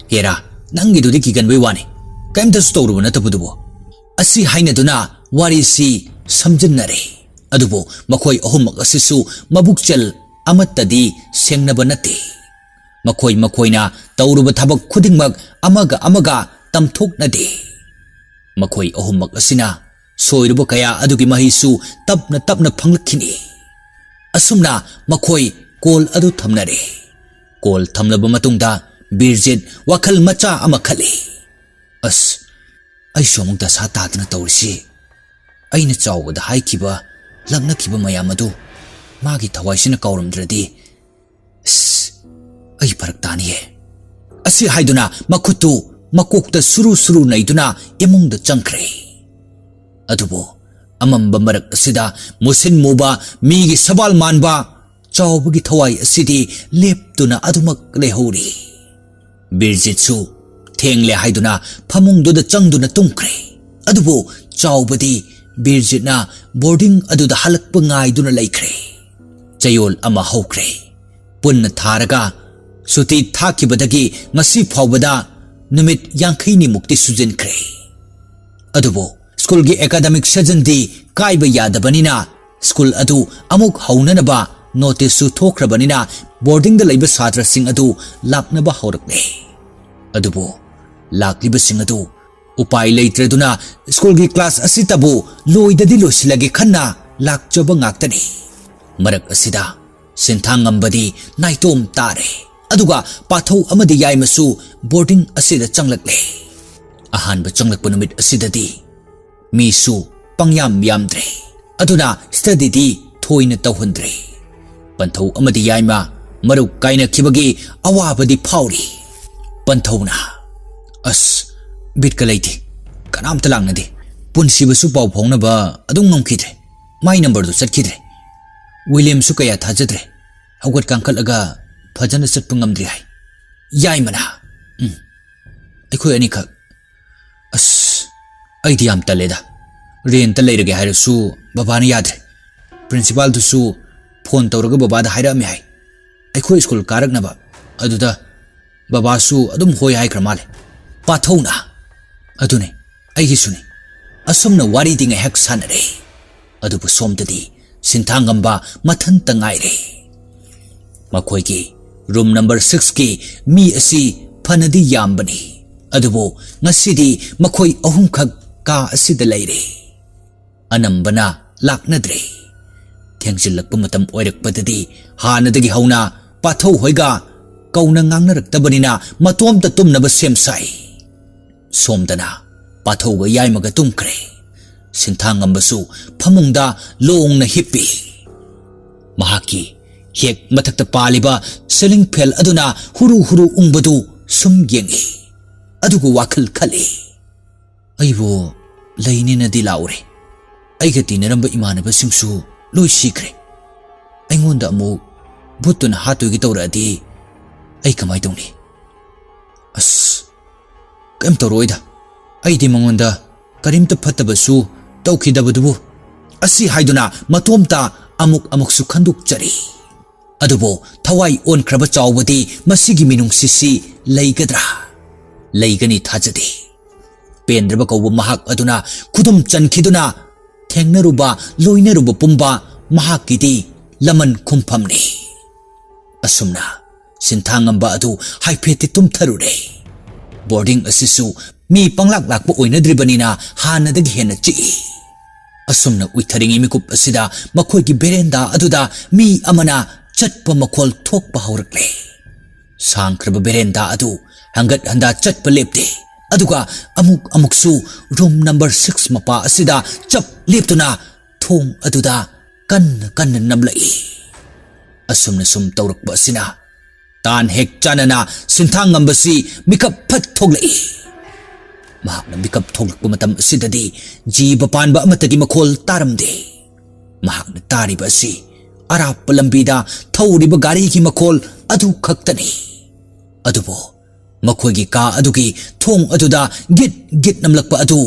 "ꯍꯦꯔꯥ, ꯅꯪꯒꯤꯗꯨꯗꯤ ꯀꯤꯒꯟꯕꯩ ꯋꯥꯅꯤ, ꯀꯔꯤꯝꯇꯁꯨ ꯇꯧꯔꯨꯕ ꯅꯠꯇꯕꯗꯨꯕꯨ"꯫ ꯑꯁꯤ ꯍꯥꯏꯅꯗꯨꯅ ꯋꯥꯔꯤꯁꯤ ꯁꯝꯖꯤꯟꯅꯔꯦ꯫ ꯑꯗꯨꯕꯨ ꯃꯈꯣꯏ ꯑꯍꯨꯝꯃꯛ ꯑꯁꯤꯁꯨ ꯃꯕꯨꯛꯆꯦꯜ ꯑꯃꯠꯇꯗꯤ ꯁꯦꯡꯅꯕ ꯅꯠꯇꯦ꯫ ꯃꯈꯣꯏ ꯃꯈꯣꯏꯅ ꯇꯧꯔꯨꯕ ꯊꯕꯛ ꯈꯨꯗꯤꯡꯃꯛ ꯑꯃꯒ ꯑꯃꯒ ꯇꯝꯊꯣꯛꯅꯗꯦ꯫ ꯃꯈꯣꯏ ꯑꯍꯨꯝꯃꯛ ꯑꯁꯤꯅ ꯁꯣꯏꯔꯨꯕ ꯀꯌꯥ ꯑꯗꯨꯒꯤ ꯃꯍꯩꯁꯨ ꯇꯞꯅ ꯇꯞꯅ ꯐꯪꯂꯛꯈꯤꯅꯤ꯫ ꯑꯁꯨꯝꯅ ꯃꯈꯣꯏ ꯀꯣꯜ ꯑꯗꯨ ꯊꯝꯅꯔꯦ꯫ ꯀꯣꯜ ꯊꯝꯂꯕ ꯃꯇꯨꯡꯗ ꯕꯤꯔꯖꯤꯠ ꯋꯥꯈꯜ ꯃꯆꯥ ꯑꯃ ꯈꯜꯂꯤ꯫ "ꯑꯁ, ꯑꯩꯁꯨ ꯑꯃꯨꯛ ꯗꯁꯥ ꯇꯥꯗꯅ ꯇꯧꯔꯤꯁꯤ꯫ ꯑꯩꯅ ꯆꯥꯎꯕꯗ ꯍꯥꯏꯈꯤꯕ, ꯂꯛꯅꯈꯤꯕ ꯃꯌꯥꯝ ꯑꯗꯨ ꯃꯥꯒꯤ ꯊꯋꯥꯏꯁꯤꯅ ꯀꯥꯎꯔꯝꯗ꯭ꯔꯗꯤ, ꯑꯁ, ꯑꯩ ꯐꯔꯛ ꯇꯥꯅꯤꯌꯦ"꯫ ꯑꯁꯤ ꯍꯥꯏꯗꯨꯅ ꯃꯈꯨꯠꯇꯨ ꯃꯀꯣꯛꯇ ꯁꯨꯔꯨ ꯁꯨꯔꯨ ꯅꯩꯗꯨꯅ ꯏꯃꯨꯡꯗ ꯆꯪꯈ꯭ꯔꯦ꯫ ꯑꯗꯨꯕꯨ ꯑꯃꯝꯕ ꯃꯔꯛ ꯑꯁꯤꯗ ꯃꯨꯁꯤꯟ ꯃꯨꯕ, ꯃꯤꯒꯤ ꯁꯕꯥꯜ ꯃꯥꯟꯕ ꯆꯥꯎꯕꯒꯤ ꯊꯋꯥꯏ ꯑꯁꯤꯗꯤ ꯂꯦꯞꯇꯨꯅ ꯑꯗꯨꯃꯛ ꯂꯩꯍꯧꯔꯤ꯫ ꯕꯤꯔꯖꯤꯠꯁꯨ ꯊꯦꯡꯂꯦ ꯍꯥꯏꯗꯨꯅ ꯐꯃꯨꯡꯗꯨꯗ ꯆꯪꯗꯨꯅ ꯇꯨꯝꯈ꯭ꯔꯦ꯫ ꯑꯗꯨꯕꯨ ꯆꯥꯎꯕꯗꯤ ꯕꯤꯔꯖꯤꯠꯅ ꯕꯣꯔꯗꯤꯡ ꯑꯗꯨꯗ ꯍꯜꯂꯛꯄ ꯉꯥꯏꯗꯨꯅ ꯂꯩꯈ꯭ꯔꯦ꯫ ꯆꯌꯣꯜ ꯑꯃ ꯍꯧꯈ꯭ꯔꯦ꯫ ꯄꯨꯟꯅ ꯊꯥꯔꯒ ꯁꯨꯇꯤ ꯊꯥꯈꯤꯕꯗꯒꯤ ꯉꯁꯤ ꯐꯥꯎꯕꯗ ꯅꯨꯃꯤꯠ ꯌꯥꯡꯈꯩꯅꯤꯃꯨꯛꯇꯤ ꯁꯨꯖꯤꯟꯈ꯭ꯔꯦ꯫ ꯑꯗꯨꯕꯨ ꯁ꯭ꯀꯨꯜꯒꯤ ꯑꯦꯀꯥꯗꯃꯤꯛ ꯁꯦꯖꯟꯗꯤ ꯀꯥꯏꯕ ꯌꯥꯗꯕꯅꯤꯅ, ꯁ꯭ꯀꯨꯜ ꯑꯗꯨ ꯑꯃꯨꯛ ꯍꯧꯅꯅꯕ ꯅꯣꯇꯤꯁꯁꯨ ꯊꯣꯛꯈ꯭ꯔꯕꯅꯤꯅ, ꯕꯣꯔꯗꯤꯡꯗ ꯂꯩꯕ ꯁꯥꯇ꯭ꯔꯁꯤꯡ ꯑꯗꯨ ꯂꯥꯛꯅꯕ ꯍꯧꯔꯛꯂꯦ꯫ ꯑꯗꯨꯕꯨ ꯂꯥꯛꯂꯤꯕꯁꯤꯡ ꯑꯗꯨ ꯎꯄꯥꯏ ꯂꯩꯇ꯭ꯔꯗꯨꯅ ꯁ꯭ꯀꯨꯜꯒꯤ ꯀ꯭ꯂꯥꯁ ꯑꯁꯤꯇꯕꯨ ꯂꯣꯏꯗꯗꯤ ꯂꯣꯏꯁꯤꯜꯂꯒꯦ ꯈꯟꯅ ꯂꯥꯛꯆꯕ ꯉꯥꯛꯇꯅꯤ꯫ ꯃꯔꯛ ꯑꯁꯤꯗ ꯁꯤꯟꯊꯥꯡꯉꯝꯕꯗꯤ ꯅꯥꯏꯇꯣꯝ ꯇꯥꯔꯦ꯫ ꯑꯗꯨꯒ ꯄꯥꯊꯧ ꯑꯃꯗꯤ ꯌꯥꯏꯃꯁꯨ ꯕꯣꯔꯗꯤꯡ ꯑꯁꯤꯗ ꯆꯪꯂꯛꯂꯦ꯫ ꯑꯍꯥꯟꯕ ꯆꯪꯂꯛꯄ ꯅꯨꯃꯤꯠ ꯑꯁꯤꯗꯗꯤ ꯃꯤꯁꯨ ꯄꯪꯌꯥꯝ ꯌꯥꯝꯗ꯭ꯔꯦ꯫ ꯑꯗꯨꯅ ꯁ꯭ꯇꯗꯤꯗꯤ ꯊꯣꯏꯅ ꯇꯧꯍꯟꯗ꯭ꯔꯦ꯫ ꯄꯟꯊꯧ ꯑꯃꯗꯤ ꯌꯥꯏꯃ ꯃꯔꯨꯞ ꯀꯥꯏꯅꯈꯤꯕꯒꯤ ꯑꯋꯥꯕꯗꯤ ꯐꯥꯎꯔꯤ꯫ ꯄꯟꯊꯧꯅ, "ꯑꯁ, ꯕꯤꯠꯀ ꯂꯩꯇꯦ꯫ ꯀꯅꯥꯝꯇ ꯂꯥꯛꯅꯗꯦ꯫ ꯄꯨꯟꯁꯤꯕꯁꯨ ꯄꯥꯎ ꯐꯥꯎꯅꯕ ꯑꯗꯨꯝ ꯉꯝꯈꯤꯗ꯭ꯔꯦ꯫ ꯃꯥꯏ ꯅꯝꯕꯔꯗꯨ ꯆꯠꯈꯤꯗ꯭ꯔꯦ꯫ ꯋꯤꯂꯤꯌꯝꯁꯨ ꯀꯌꯥ ꯊꯥꯖꯗ꯭ꯔꯦ꯫ ꯍꯧꯒꯠ ꯀꯥꯡꯈꯠꯂꯒ ꯐꯖꯅ ꯆꯠꯄ ꯉꯝꯗ꯭ꯔꯤ" ꯍꯥꯏ꯫ ꯌꯥꯏꯃꯅ, "ꯎꯝ, ꯑꯩꯈꯣꯏ ꯑꯅꯤꯈꯛ꯫ ꯑꯁ, ꯑꯩꯗꯤ ꯌꯥꯝ ꯇꯜꯂꯦꯗ꯫ ꯔꯦꯟꯇ ꯂꯩꯔꯒꯦ ꯍꯥꯏꯔꯁꯨ ꯕꯕꯥꯅ ꯌꯥꯗ꯭ꯔꯦ꯫ ꯄ꯭ꯔꯤꯟꯁꯤꯄꯥꯜꯗꯨꯁꯨ ꯐꯣꯟ ꯇꯧꯔꯒ ꯕꯕꯥꯗ ꯍꯥꯏꯔꯛꯑꯝꯃꯦ ꯍꯥꯏ꯫ ꯑꯩꯈꯣꯏ ꯁ꯭ꯀꯨꯜ ꯀꯥꯔꯛꯅꯕ꯫ ꯑꯗꯨꯗ ꯕꯕꯥꯁꯨ ꯑꯗꯨꯝ ꯍꯣꯏ ꯍꯥꯏꯈ꯭ꯔ ꯃꯥꯜꯂꯦ꯫ ꯄꯥꯊꯧꯅ, "ꯑꯗꯨꯅꯦ, ꯑꯩꯒꯤꯁꯨꯅꯤ꯫" ꯑꯁꯨꯝꯅ ꯋꯥꯔꯤꯗꯤ ꯉꯥꯏꯍꯥꯛ ꯁꯥꯟꯅꯔꯦ꯫ ꯑꯗꯨꯕꯨ ꯁꯣꯝꯗꯗꯤ ꯁꯤꯟꯊꯥꯡꯉꯝꯕ ꯃꯊꯟꯇ ꯉꯥꯏꯔꯦ꯫ ꯃꯈꯣꯏꯒꯤ ꯔꯨꯝ ꯅꯝꯕꯔ ꯁꯤꯛꯁꯀꯤ ꯃꯤ ꯑꯁꯤ ꯐꯅꯗꯤ ꯌꯥꯝꯕꯅꯤ, ꯑꯗꯨꯕꯨ ꯉꯁꯤꯗꯤ ꯃꯈꯣꯏ ꯑꯍꯨꯝꯈꯛ ꯀꯥ ꯑꯁꯤꯗ ꯂꯩꯔꯦ꯫ ꯑꯅꯝꯕꯅ ꯂꯥꯛꯅꯗ꯭ꯔꯦ꯫ ꯊꯦꯡꯖꯤꯜꯂꯛꯄ ꯃꯇꯝ ꯑꯣꯏꯔꯛꯄꯗꯗꯤ ꯍꯥꯟꯅꯗꯒꯤ ꯍꯧꯅ ꯄꯥꯊꯧ ꯍꯣꯏꯒ ꯀꯧꯅ ꯉꯥꯡꯅꯔꯛꯇꯕꯅꯤꯅ ꯃꯇꯣꯝꯇ ꯇꯨꯝꯅꯕ ꯁꯦꯝ ꯁꯥꯏ꯫ ꯁꯣꯝꯗꯅ ꯄꯥꯊꯧꯒ ꯌꯥꯏꯃꯒ ꯇꯨꯝꯈ꯭ꯔꯦ꯫ ꯁꯤꯟꯊꯥꯡꯉꯝꯕꯁꯨ ꯐꯃꯨꯡꯗ ꯂꯣꯡꯅ ꯍꯤꯞꯄꯤ꯫ ꯃꯍꯥꯛꯀꯤ ꯍꯦꯛ ꯃꯊꯛꯇ ꯄꯥꯜꯂꯤꯕ ꯁꯤꯂꯤꯡ ꯐꯦꯟ ꯑꯗꯨꯅ ꯍꯨꯔꯨ ꯍꯨꯔꯨ ꯎꯪꯕꯗꯨ ꯁꯨꯝ ꯌꯦꯡꯏ, ꯑꯗꯨꯒ ꯋꯥꯈꯜ ꯈꯜꯂꯤ꯫ "ꯑꯩꯕꯨ ꯂꯩꯅꯦꯅꯗꯤ ꯂꯥꯛꯎꯔꯦ꯫ ꯑꯩꯒ ꯇꯤꯟꯅꯔꯝꯕ ꯏꯃꯥꯟꯅꯕꯁꯤꯡꯁꯨ ꯂꯣꯏ ꯁꯤꯈ꯭ꯔꯦ꯫ ꯑꯩꯉꯣꯟꯗ ꯑꯃꯨꯛ ꯚꯨꯠꯇꯨꯅ ꯍꯥꯠꯇꯣꯏꯒꯦ ꯇꯧꯔꯛꯑꯗꯤ ꯑꯩ ꯀꯃꯥꯏ ꯇꯧꯅꯤ? ꯑꯁ, ꯀꯩꯝ ꯇꯧꯔꯛꯑꯣꯏꯗ꯫ ꯑꯩꯗꯤ ꯃꯉꯣꯟꯗ ꯀꯔꯤꯝꯇ ꯐꯠꯇꯕꯁꯨ ꯇꯧꯈꯤꯗꯕꯗꯨꯕꯨ", ꯑꯁꯤ ꯍꯥꯏꯗꯨꯅ ꯃꯇꯣꯝꯇ ꯑꯃꯨꯛ ꯑꯃꯨꯛꯁꯨ ꯈꯟꯗꯣꯛꯆꯔꯤ꯫ ꯑꯗꯨꯕꯨ ꯊꯋꯥꯏ ꯑꯣꯟꯈ꯭ꯔꯕ ꯆꯥꯎꯕꯗꯤ ꯃꯁꯤꯒꯤ ꯃꯤꯅꯨꯡꯁꯤꯁꯤ ꯂꯩꯒꯗ꯭ꯔꯥ? ꯂꯩꯒꯅꯤ ꯊꯥꯖꯗꯦ꯫ ꯄꯦꯟꯗ꯭ꯔꯕ ꯀꯧꯕ ꯃꯍꯥꯛ ꯑꯗꯨꯅ ꯈꯨꯗꯨꯝ ꯆꯟꯈꯤꯗꯨꯅ ꯊꯦꯡꯅꯔꯨꯕ, ꯂꯣꯏꯅꯔꯨꯕ ꯄꯨꯝꯕ ꯃꯍꯥꯛꯀꯤꯗꯤ ꯂꯃꯟ ꯈꯨꯝꯐꯝꯅꯤ꯫ ꯑꯁꯨꯝꯅ ꯁꯤꯟꯊꯥꯡꯉꯝꯕ ꯑꯗꯨ ꯍꯥꯏꯐꯦꯠꯇꯤ ꯇꯨꯝꯊꯔꯨꯔꯦ꯫ ꯕꯣꯔꯗꯤꯡ ꯑꯁꯤꯁꯨ ꯃꯤ ꯄꯪꯂꯥꯛ ꯂꯥꯛꯄ ꯑꯣꯏꯅꯗ꯭ꯔꯤꯕꯅꯤꯅ ꯍꯥꯟꯅꯗꯒꯤ ꯍꯦꯟꯅ ꯆꯤꯛꯏ꯫ ꯑꯁꯨꯝꯅ ꯎꯏꯊꯔꯤꯉꯩ ꯃꯤꯀꯨꯞ ꯑꯁꯤꯗ ꯃꯈꯣꯏꯒꯤ ꯕꯦꯔꯦꯟꯗꯥ ꯑꯗꯨꯗ ꯃꯤ ꯑꯃꯅ ꯆꯠꯄ ꯃꯈꯣꯜ ꯊꯣꯛꯄ ꯍꯧꯔꯛꯂꯦ꯫ ꯁꯥꯡꯈ꯭ꯔꯕ ꯕꯦꯔꯦꯟꯗꯥ ꯑꯗꯨ ꯍꯪꯒꯠ ꯍꯟꯗꯥ ꯆꯠꯄ ꯂꯦꯞꯇꯦ, ꯑꯗꯨꯒ ꯑꯃꯨꯛ ꯑꯃꯨꯛꯁꯨ ꯔꯨꯝ ꯅꯝꯕꯔ ꯁꯤꯛꯁ ꯃꯄꯥ ꯑꯁꯤꯗ ꯆꯞ ꯂꯦꯞꯇꯨꯅ ꯊꯣꯡ ꯑꯗꯨꯗ ꯀꯟꯅ ꯀꯟꯅ ꯅꯝꯂꯛꯏ꯫ ꯑꯁꯨꯝꯅ ꯁꯨꯝ ꯇꯧꯔꯛꯄ ꯑꯁꯤꯅ ꯇꯥꯟ ꯍꯦꯛ ꯆꯥꯅꯅ ꯁꯤꯟꯊꯥꯡꯉꯝꯕꯁꯤ ꯃꯤꯀꯞ ꯐꯠ ꯊꯣꯛꯂꯛꯏ꯫ ꯃꯍꯥꯛꯅ ꯃꯤꯀꯞ ꯊꯣꯛꯂꯛꯄ ꯃꯇꯝ ꯑꯁꯤꯗꯗꯤ ꯖꯤꯕ ꯄꯥꯟꯕ ꯑꯃꯠꯇꯒꯤ ꯃꯈꯣꯜ ꯇꯥꯔꯝꯗꯦ꯫ ꯃꯍꯥꯛꯅ ꯇꯥꯔꯤꯕ ꯑꯁꯤ ꯑꯔꯥꯞꯄ ꯂꯝꯕꯤꯗ ꯊꯧꯔꯤꯕ ꯒꯥꯔꯤꯒꯤ ꯃꯈꯣꯜ ꯑꯗꯨ ꯈꯛꯇꯅꯤ꯫ ꯑꯗꯨꯕꯨ ꯃꯈꯣꯏꯒꯤ ꯀꯥ ꯑꯗꯨꯒꯤ ꯊꯣꯡ ꯑꯗꯨꯗ ꯒꯤꯠ ꯒꯤꯠ ꯅꯝꯂꯛꯄ ꯑꯗꯨ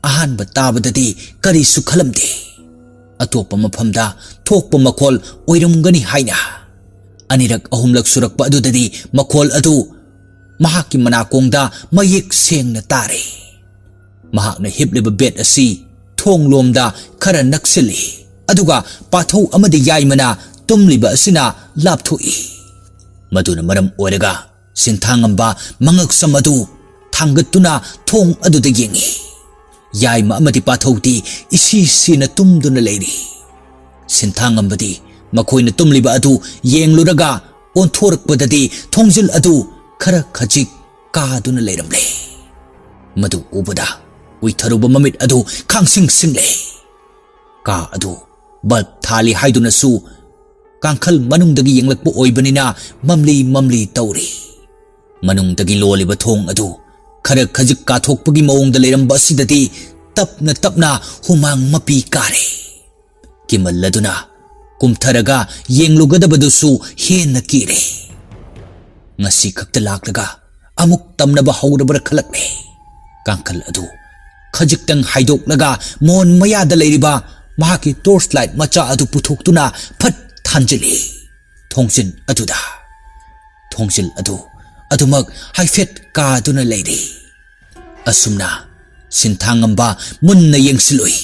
ꯑꯍꯥꯟꯕ ꯇꯥꯕꯗꯗꯤ ꯀꯔꯤꯁꯨ ꯈꯜꯂꯝꯗꯦ꯫ ꯑꯇꯣꯞꯄ ꯃꯐꯝꯗ ꯊꯣꯛꯄ ꯃꯈꯣꯜ ꯑꯣꯏꯔꯝꯒꯅꯤ ꯍꯥꯏꯅ꯫ ꯑꯅꯤꯔꯛ ꯑꯍꯨꯝꯂꯛ ꯁꯨꯔꯛꯄ ꯑꯗꯨꯗꯗꯤ ꯃꯈꯣꯜ ꯑꯗꯨ ꯃꯍꯥꯛꯀꯤ ꯃꯅꯥꯀꯣꯡꯗ ꯃꯌꯦꯛ ꯁꯦꯡꯅ ꯇꯥꯔꯦ꯫ ꯃꯍꯥꯛꯅ ꯍꯤꯞꯂꯤꯕ ꯕꯦꯗ ꯑꯁꯤ ꯊꯣꯡꯂꯣꯝꯗ ꯈꯔ ꯅꯛꯁꯤꯜꯂꯤ, ꯑꯗꯨꯒ ꯄꯥꯊꯧ ꯑꯃꯗꯤ ꯌꯥꯏꯃꯅ ꯇꯨꯝꯂꯤꯕ ꯑꯁꯤꯅ ꯂꯥꯞꯊꯣꯛꯏ꯫ ꯃꯗꯨꯅ ꯃꯔꯝ ꯑꯣꯏꯔꯒ ꯁꯤꯟꯊꯥꯉꯝꯕ ꯃꯉꯛꯁꯝ ꯑꯗꯨ ꯊꯥꯡꯒꯠꯇꯨꯅ ꯊꯣꯡ ꯑꯗꯨꯗ ꯌꯦꯡꯏ꯫ ꯌꯥꯏꯃ ꯑꯃꯗꯤ ꯄꯥꯊꯧꯗꯤ ꯏꯁꯤ ꯁꯤꯅ ꯇꯨꯝꯗꯨꯅ ꯂꯩꯔꯤ꯫ ꯁꯤꯟꯊꯥꯉꯝꯕꯗꯤ ꯃꯈꯣꯏꯅ ꯇꯨꯝꯂꯤꯕ ꯑꯗꯨ ꯌꯦꯡꯂꯨꯔꯒ ꯑꯣꯟꯊꯣꯔꯛꯄꯗꯗꯤ ꯊꯣꯡꯖꯤꯜ ꯑꯗꯨ ꯈꯔ ꯈꯖꯤꯛ ꯀꯥꯗꯨꯅ ꯂꯩꯔꯝꯂꯦ꯫ ꯃꯗꯨ ꯎꯕꯗ ꯎꯏꯊꯔꯨꯕ ꯃꯃꯤꯠ ꯑꯗꯨ ꯈꯥꯡꯁꯤꯡ ꯁꯤꯡꯂꯦ꯫ ꯀꯥ ꯑꯗꯨ ꯕꯜꯕ ꯊꯥꯜꯂꯤ ꯍꯥꯏꯗꯨꯅꯁꯨ ꯀꯥꯡꯈꯜ ꯃꯅꯨꯡꯗꯒꯤ ꯌꯦꯡꯂꯛꯄ ꯑꯣꯏꯕꯅꯤꯅ ꯃꯝꯂꯤ ꯃꯝꯂꯤ ꯇꯧꯔꯤ꯫ ꯃꯅꯨꯡꯗꯒꯤ ꯂꯣꯜꯂꯤꯕ ꯊꯣꯡ ꯑꯗꯨ ꯈꯔ ꯈꯖꯤꯛ ꯀꯥꯊꯣꯛꯄꯒꯤ ꯃꯑꯣꯡꯗ ꯂꯩꯔꯝꯕ ꯑꯁꯤꯗꯗꯤ ꯇꯞꯅ ꯇꯞꯅ ꯍꯨꯃꯥꯡ ꯃꯄꯤ ꯀꯥꯔꯦ꯫ ꯀꯤꯃꯜꯂꯗꯨꯅ ꯀꯨꯝꯊꯔꯒ ꯌꯦꯡꯂꯨꯒꯗꯕꯗꯨꯁꯨ ꯍꯦꯟꯅ ꯀꯤꯔꯦ꯫ ꯉꯁꯤ ꯈꯛꯇ ꯂꯥꯛꯂꯒ ꯑꯃꯨꯛ ꯇꯝꯅꯕ ꯍꯧꯔꯕ꯭ꯔꯥ ꯈꯜꯂꯛꯂꯦ꯫ ꯀꯥꯡꯈꯜ ꯑꯗꯨ ꯈꯖꯤꯛꯇꯪ ꯍꯥꯏꯗꯣꯛꯂꯒ ꯃꯣꯟ ꯃꯌꯥꯗ ꯂꯩꯔꯤꯕ ꯃꯍꯥꯛꯀꯤ ꯇꯣꯔꯆ ꯂꯥꯏꯠ ꯃꯆꯥ ꯑꯗꯨ ꯄꯨꯊꯣꯛꯇꯨꯅ ꯐꯠ ꯊꯥꯟꯖꯤꯜꯂꯤ꯫ ꯊꯣꯡꯖꯤꯜ ꯑꯗꯨꯗ ꯊꯣꯡꯖꯤꯜ ꯑꯗꯨ ꯑꯗꯨꯃꯛ ꯍꯥꯏꯐꯦꯠ ꯀꯥꯗꯨꯅ ꯂꯩꯔꯤ꯫ ꯑꯁꯨꯝꯅ ꯁꯤꯟꯊꯥꯉꯝꯕ ꯃꯨꯟꯅ ꯌꯦꯡꯁꯤꯜꯂꯨꯏ꯫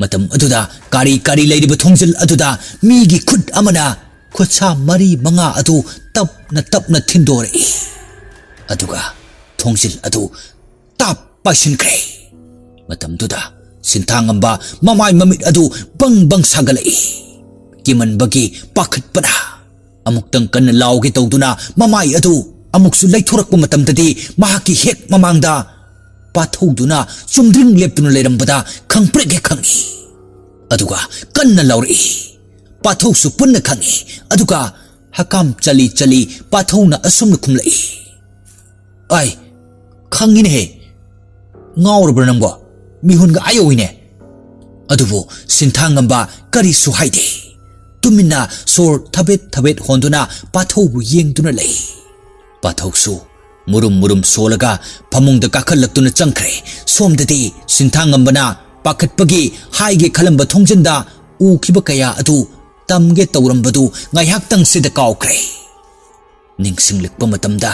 ꯃꯇꯝ ꯑꯗꯨꯗ ꯀꯥꯔꯤ ꯀꯥꯔꯤ ꯂꯩꯔꯤꯕ ꯊꯣꯡꯖꯤꯜ ꯑꯗꯨꯗ ꯃꯤꯒꯤ ꯈꯨꯠ ꯑꯃꯅ ꯈꯨꯠꯁꯥ ꯃꯔꯤ ꯃꯉꯥ ꯑꯗꯨ ꯇꯞꯅ ꯇꯞꯅ ꯊꯤꯟꯗꯣꯔꯛꯏ꯫ ꯑꯗꯨꯒ ꯊꯣꯡꯖꯤꯜ ꯑꯗꯨ ꯇꯥꯞ ꯄꯥꯏꯁꯤꯟꯈ꯭ꯔꯦ꯫ ꯃꯇꯝꯗꯨꯗ ꯁꯤꯟꯊꯥꯉꯝꯕ ꯃꯃꯥꯏ ꯃꯃꯤꯠ ꯑꯗꯨ ꯕꯪ ꯕꯪ ꯁꯥꯒꯠꯂꯛꯏ꯫ ꯀꯤꯃꯟꯕꯒꯤ ꯄꯥꯈꯠꯄꯅ ꯑꯃꯨꯛꯇꯪ ꯀꯟꯅ ꯂꯥꯎꯒꯦ ꯇꯧꯗꯨꯅ ꯃꯃꯥꯏ ꯑꯗꯨ ꯑꯃꯨꯛꯁꯨ ꯂꯩꯊꯣꯔꯛꯄ ꯃꯇꯝꯗꯗꯤ ꯃꯍꯥꯛꯀꯤ ꯍꯦꯛ ꯃꯃꯥꯡꯗ ꯄꯥꯊꯧꯗꯨꯅ ꯆꯨꯝꯗ꯭ꯔꯤꯡ ꯂꯦꯞꯇꯨꯅ ꯂꯩꯔꯝꯕꯗ ꯈꯪꯄ꯭ꯔꯦꯛ ꯍꯦꯛ ꯈꯪꯏ꯫ ꯑꯗꯨꯒ ꯀꯟꯅ ꯂꯥꯎꯔꯛꯏ꯫ ꯄꯥꯊꯧꯁꯨ ꯄꯨꯟꯅ ꯈꯪꯏ꯫ ꯑꯗꯨꯒ ꯍꯀꯥꯝ ꯆꯜꯂꯤ ꯆꯜꯂꯤ ꯄꯥꯊꯧꯅ ꯑꯁꯨꯝꯅ ꯈꯨꯝꯂꯛꯏ, "ꯑꯥꯏ, ꯈꯪꯉꯤꯅꯦꯍꯦ꯫ ꯉꯥꯎꯔꯕ꯭ꯔꯥ ꯅꯪꯕꯣ? ꯃꯤꯍꯨꯟꯒ ꯑꯥ ꯌꯧꯏꯅꯦ꯫" ꯑꯗꯨꯕꯨ ꯁꯤꯟꯊꯥꯉꯝꯕ ꯀꯔꯤꯁꯨ ꯍꯥꯏꯗꯦ꯫ ꯇꯨꯃꯤꯟꯅ ꯁꯣꯔ ꯊꯕꯦꯠ ꯊꯕꯦꯠ ꯍꯣꯟꯗꯨꯅ ꯄꯥꯊꯧꯕꯨ ꯌꯦꯡꯗꯨꯅ ꯂꯩ꯫ ꯄꯥꯊꯧꯁꯨ ꯃꯨꯔꯨꯝ ꯃꯨꯔꯨꯝ ꯁꯣꯜꯂꯒ ꯐꯃꯨꯡꯗ ꯀꯥꯈꯠꯂꯛꯇꯨꯅ ꯆꯪꯈ꯭ꯔꯦ꯫ ꯁꯣꯝꯗꯗꯤ ꯁꯤꯟꯊꯥꯉꯝꯕꯅ ꯄꯥꯈꯠꯄꯒꯤ ꯍꯥꯏꯒꯦ ꯈꯜꯂꯝꯕ ꯊꯣꯡꯖꯤꯟꯗ ꯎꯈꯤꯕ ꯀꯌꯥ ꯑꯗꯨ ꯇꯝꯒꯦ ꯇꯧꯔꯝꯕꯗꯨ ꯉꯥꯏꯍꯥꯛꯇꯪꯁꯤꯗ ꯀꯥꯎꯈ꯭ꯔꯦ꯫ ꯅꯤꯡꯁꯤꯡꯂꯛꯄ ꯃꯇꯝꯗ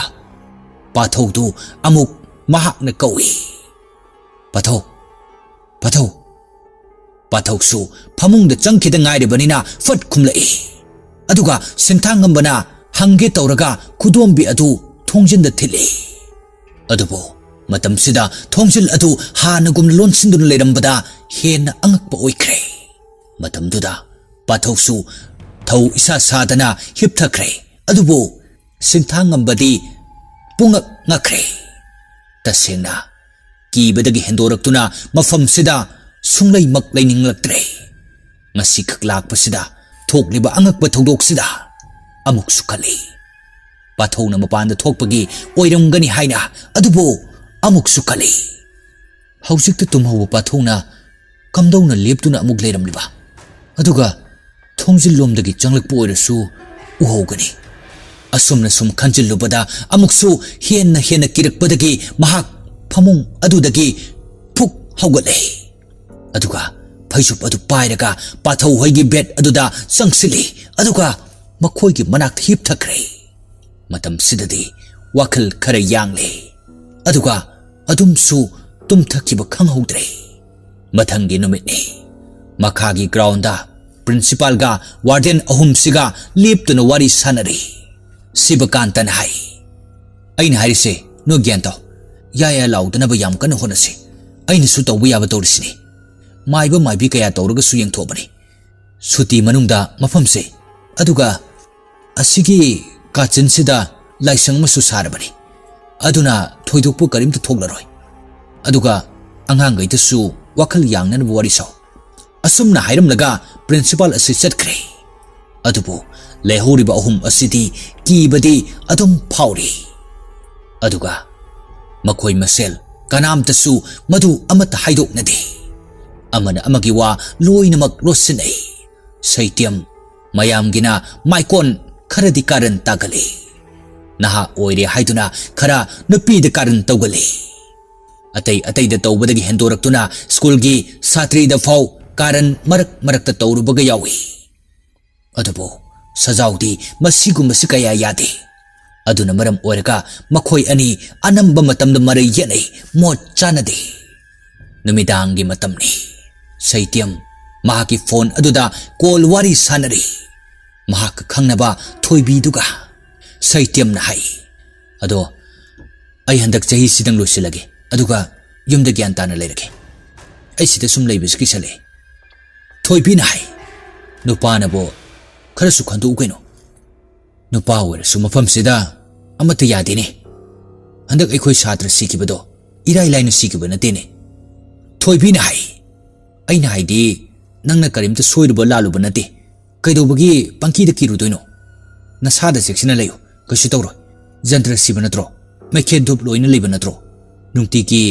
ꯄꯥꯊꯧꯗꯨ ꯑꯃꯨꯛ ꯃꯍꯥꯛꯅ ꯀꯧꯏ, "ꯄꯥꯊꯧ, ꯄꯥꯊꯧ!" ꯄꯥꯊꯧꯁꯨ ꯐꯃꯨꯡꯗ ꯆꯪꯈꯤꯗ ꯉꯥꯏꯔꯤꯕꯅꯤꯅ ꯐꯠ ꯈꯨꯝꯂꯛꯏ꯫ ꯑꯗꯨꯒ ꯁꯤꯟꯊꯥꯉꯝꯕꯅ ꯍꯪꯒꯦ ꯇꯧꯔꯒ ꯈꯨꯗꯣꯝꯕꯤ ꯑꯗꯨ ꯊꯣꯡꯖꯤꯟꯗ ꯊꯤꯜꯂꯤ꯫ ꯑꯗꯨꯕꯨ ꯃꯇꯝꯁꯤꯗ ꯊꯣꯡꯖꯤꯜ ꯑꯗꯨ ꯍꯥꯟꯅꯒꯨꯝꯅ ꯂꯣꯟꯁꯤꯟꯗꯨꯅ ꯂꯩꯔꯝꯕꯗ ꯍꯦꯟꯅ ꯑꯉꯛꯄ ꯑꯣꯏꯈ꯭ꯔꯦ꯫ ꯃꯇꯝꯗꯨꯗ ꯄꯥꯊꯧꯁꯨ ꯊꯧ ꯏꯁꯥ ꯁꯥꯗꯅ ꯍꯤꯞꯊꯈ꯭ꯔꯦ꯫ ꯑꯗꯨꯕꯨ ꯁꯤꯟꯊꯥꯉꯝꯕꯗꯤ ꯄꯨꯡꯉꯛ ꯉꯛꯈ꯭ꯔꯦ꯫ ꯇꯁꯦꯡꯅ ꯀꯤꯕꯗꯒꯤ ꯍꯦꯟꯗꯣꯔꯛꯇꯨꯅ ꯃꯐꯝꯁꯤꯗ ꯁꯨꯡꯂꯩꯃꯛ ꯂꯩꯅꯤꯡꯂꯛꯇ꯭ꯔꯦ꯫ ꯉꯁꯤꯈꯛ ꯂꯥꯛꯄꯁꯤꯗ ꯊꯣꯛꯂꯤꯕ ꯑꯉꯛꯄ ꯊꯧꯗꯣꯛꯁꯤꯗ ꯑꯃꯨꯛꯁꯨ ꯈꯜꯂꯤ꯫ ꯄꯥꯊꯧꯅ ꯃꯄꯥꯟꯗ ꯊꯣꯛꯄꯒꯤ ꯑꯣꯏꯔꯝꯒꯅꯤ ꯍꯥꯏꯅ ꯑꯗꯨꯕꯨ ꯑꯃꯨꯛꯁꯨ ꯈꯜꯂꯤ꯫ ꯍꯧꯖꯤꯛꯇ ꯇꯨꯝꯍꯧꯕ ꯄꯥꯊꯧꯅ ꯀꯝꯗꯧꯅ ꯂꯦꯞꯇꯨꯅ ꯑꯃꯨꯛ ꯂꯩꯔꯝꯂꯤꯕ? ꯑꯗꯨꯒ ꯊꯣꯡꯖꯤꯜꯂꯣꯝꯗꯒꯤ ꯆꯪꯂꯛꯄ ꯑꯣꯏꯔꯁꯨ ꯎꯍꯧꯒꯅꯤ꯫ ꯑꯁꯨꯝꯅ ꯁꯨꯝ ꯈꯟꯖꯤꯜꯂꯨꯕꯗ ꯑꯃꯨꯛꯁꯨ ꯍꯦꯟꯅ ꯍꯦꯟꯅ ꯀꯤꯔꯛꯄꯗꯒꯤ ꯃꯍꯥꯛ ꯐꯃꯨꯡ ꯑꯗꯨꯗꯒꯤ ꯐꯨꯛ ꯍꯧꯒꯠꯂꯦ꯫ ꯑꯗꯨꯒ ꯐꯩꯖꯨꯞ ꯑꯗꯨ ꯄꯥꯏꯔꯒ ꯄꯥꯊꯧ ꯍꯣꯏꯒꯤ ꯕꯦꯗ ꯑꯗꯨꯗ ꯆꯪꯁꯤꯜꯂꯤ꯫ ꯑꯗꯨꯒ ꯃꯈꯣꯏꯒꯤ ꯃꯅꯥꯛꯇ ꯍꯤꯞꯊꯈ꯭ꯔꯦ꯫ ꯃꯇꯝꯁꯤꯗꯗꯤ ꯋꯥꯈꯜ ꯈꯔ ꯌꯥꯡꯂꯦ꯫ ꯑꯗꯨꯒ ꯑꯗꯨꯝꯁꯨ ꯇꯨꯝꯊꯈꯤꯕ ꯈꯪꯍꯧꯗ꯭ꯔꯦ꯫ ꯃꯊꯪꯒꯤ ꯅꯨꯃꯤꯠꯅꯤ꯫ ꯃꯈꯥꯒꯤ ꯒ꯭ꯔꯥꯎꯟꯗ ꯄ꯭ꯔꯤꯟꯁꯤꯄꯥꯜꯒ ꯋꯥꯔꯗꯦꯟ ꯑꯍꯨꯝꯁꯤꯒ ꯂꯦꯞꯇꯨꯅ ꯋꯥꯔꯤ ꯁꯥꯟꯅꯔꯤ꯫ ꯁꯤꯕꯀꯥꯟꯇꯅ ꯍꯥꯏ, "ꯑꯩꯅ ꯍꯥꯏꯔꯤꯁꯦ ꯅꯣꯏ ꯒ꯭ꯌꯥꯟ ꯇꯥꯎ꯫ ꯌꯥ ꯌꯥ ꯂꯥꯎꯗꯅꯕ ꯌꯥꯝ ꯀꯟꯅ ꯍꯣꯠꯅꯁꯤ꯫ ꯑꯩꯅꯁꯨ ꯇꯧꯕ ꯌꯥꯕ ꯇꯧꯔꯤꯁꯤꯅꯤ꯫ ꯃꯥꯏꯕ ꯃꯥꯏꯕꯤ ꯀꯌꯥ ꯇꯧꯔꯒꯁꯨ ꯌꯦꯡꯊꯣꯛꯑꯕꯅꯤ꯫ ꯁꯨꯇꯤ ꯃꯅꯨꯡꯗ ꯃꯐꯝꯁꯦ, ꯑꯗꯨꯒ ꯑꯁꯤꯒꯤ ꯀꯥꯆꯤꯟꯁꯤꯗ ꯂꯥꯏꯁꯪ ꯑꯃꯁꯨ ꯁꯥꯔꯕꯅꯤ꯫ ꯑꯗꯨꯅ ꯊꯣꯏꯗꯣꯛꯄ ꯀꯔꯤꯝꯇ ꯊꯣꯛꯂꯔꯣꯏ꯫ ꯑꯗꯨꯒ ꯑꯉꯥꯡꯈꯩꯗꯁꯨ ꯋꯥꯈꯜ ꯌꯥꯡꯅꯅꯕ ꯋꯥꯔꯤ ꯁꯥꯎ꯫" ꯑꯁꯨꯝꯅ ꯍꯥꯏꯔꯝꯂꯒ ꯄ꯭ꯔꯤꯟꯁꯤꯄꯥꯜ ꯑꯁꯤ ꯆꯠꯈ꯭ꯔꯦ꯫ ꯑꯗꯨꯕꯨ ꯂꯩꯍꯧꯔꯤꯕ ꯑꯍꯨꯝ ꯑꯁꯤꯗꯤ ꯀꯤꯕꯗꯤ ꯑꯗꯨꯝ ꯐꯥꯎꯔꯤ꯫ ꯑꯗꯨꯒ ꯃꯈꯣꯏ ꯃꯁꯦꯜ ꯀꯅꯥꯝꯇꯁꯨ ꯃꯗꯨ ꯑꯃꯠꯇ ꯍꯥꯏꯗꯣꯛꯅꯗꯦ꯫ ꯑꯃꯅ ꯑꯃꯒꯤ ꯋꯥ ꯂꯣꯏꯅꯃꯛ ꯂꯣꯠꯁꯤꯟꯅꯩ꯫ ꯁꯩꯇꯦꯝ ꯃꯌꯥꯝꯒꯤꯅ ꯃꯥꯏꯀꯣꯟ ꯈꯔꯗꯤ ꯀꯥꯔꯟ ꯇꯥꯒꯜꯂꯤ꯫ ꯅꯍꯥ ꯑꯣꯏꯔꯦ ꯍꯥꯏꯗꯨꯅ ꯈꯔ ꯅꯨꯄꯤꯗ ꯀꯥꯔꯟ ꯇꯧꯒꯜꯂꯤ꯫ ꯑꯇꯩ ꯑꯇꯩꯗ ꯇꯧꯕꯗꯒꯤ ꯍꯦꯟꯗꯣꯔꯛꯇꯨꯅ ꯁ꯭ꯀꯨꯜꯒꯤ ꯁꯥꯇ꯭ꯔꯤꯗ ꯐꯥꯎ ꯀꯥꯔꯟ ꯃꯔꯛ ꯃꯔꯛꯇ ꯇꯧꯔꯨꯕꯒ ꯌꯥꯎꯏ꯫ ꯑꯗꯨꯕꯨ ꯁꯖꯥꯎꯗꯤ ꯃꯁꯤꯒꯨꯝꯕꯁꯤ ꯀꯌꯥ ꯌꯥꯗꯦ꯫ ꯑꯗꯨꯅ ꯃꯔꯝ ꯑꯣꯏꯔꯒ ꯃꯈꯣꯏ ꯑꯅꯤ ꯑꯅꯝꯕ ꯃꯇꯝꯗ ꯃꯔꯩ ꯌꯦꯠꯅꯩ, ꯃꯣꯠ ꯆꯥꯅꯗꯦ꯫ ꯅꯨꯃꯤꯗꯥꯡꯒꯤ ꯃꯇꯝꯅꯤ꯫ ꯁꯩꯇꯦꯝ ꯃꯍꯥꯛꯀꯤ ꯐꯣꯟ ꯑꯗꯨꯗ ꯀꯣꯜ ꯋꯥꯔꯤ ꯁꯥꯟꯅꯔꯤ꯫ ꯃꯍꯥꯛꯀ ꯈꯪꯅꯕ ꯊꯣꯏꯕꯤꯗꯨꯒ꯫ ꯁꯩꯇꯦꯝꯅ ꯍꯥꯏ, "ꯑꯗꯣ ꯑꯩ ꯍꯟꯗꯛ ꯆꯍꯤꯁꯤꯗꯪ ꯂꯣꯏꯁꯤꯜꯂꯒꯦ, ꯑꯗꯨꯒ ꯌꯨꯝꯗ ꯒ꯭ꯌꯥꯟ ꯇꯥꯅ ꯂꯩꯔꯒꯦ꯫ ꯑꯩ ꯁꯤꯗ ꯁꯨꯝ ꯂꯩꯕꯁꯤ ꯀꯤꯁꯜꯂꯛꯑꯦ꯫" ꯊꯣꯏꯕꯤꯅ ꯍꯥꯏ, "ꯅꯨꯄꯥꯅꯕꯨ ꯈꯔꯁꯨ ꯈꯟꯗꯣꯛꯎ ꯀꯩꯅꯣ꯫ ꯅꯨꯄꯥ ꯑꯣꯏꯔꯁꯨ ꯃꯐꯝꯁꯤꯗ ꯑꯃꯠꯇ ꯌꯥꯗꯦꯅꯦ꯫ ꯍꯟꯗꯛ ꯑꯩꯈꯣꯏ ꯁꯥꯇ꯭ꯔ ꯁꯤꯈꯤꯕꯗꯣ ꯏꯔꯥꯏ ꯂꯥꯏꯅ ꯁꯤꯈꯤꯕ ꯅꯠꯇꯦꯅꯦ꯫" ꯊꯣꯏꯕꯤꯅ ꯍꯥꯏ, "ꯑꯩꯅ ꯍꯥꯏꯗꯤ, ꯅꯪꯅ ꯀꯔꯤꯝꯇ ꯁꯣꯏꯔꯨꯕ ꯂꯥꯜꯂꯨꯕ ꯅꯠꯇꯦ꯫ ꯀꯩꯗꯧꯕꯒꯤ ꯄꯪꯀꯤꯗ ꯀꯤꯔꯨꯗꯣꯏꯅꯣ? ꯅꯁꯥꯗ ꯆꯦꯛꯁꯤꯟꯅ ꯂꯩꯌꯨ, ꯀꯩꯁꯨ ꯇꯧꯔꯣꯏ꯫ ꯖꯟꯇ꯭ꯔ ꯁꯤꯕ ꯅꯠꯇ꯭ꯔꯣ? ꯃꯩꯈꯦꯠ ꯙꯨꯞ ꯂꯣꯏꯅ ꯂꯩꯕ ꯅꯠꯇ꯭ꯔꯣ? ꯅꯨꯡꯇꯤꯒꯤ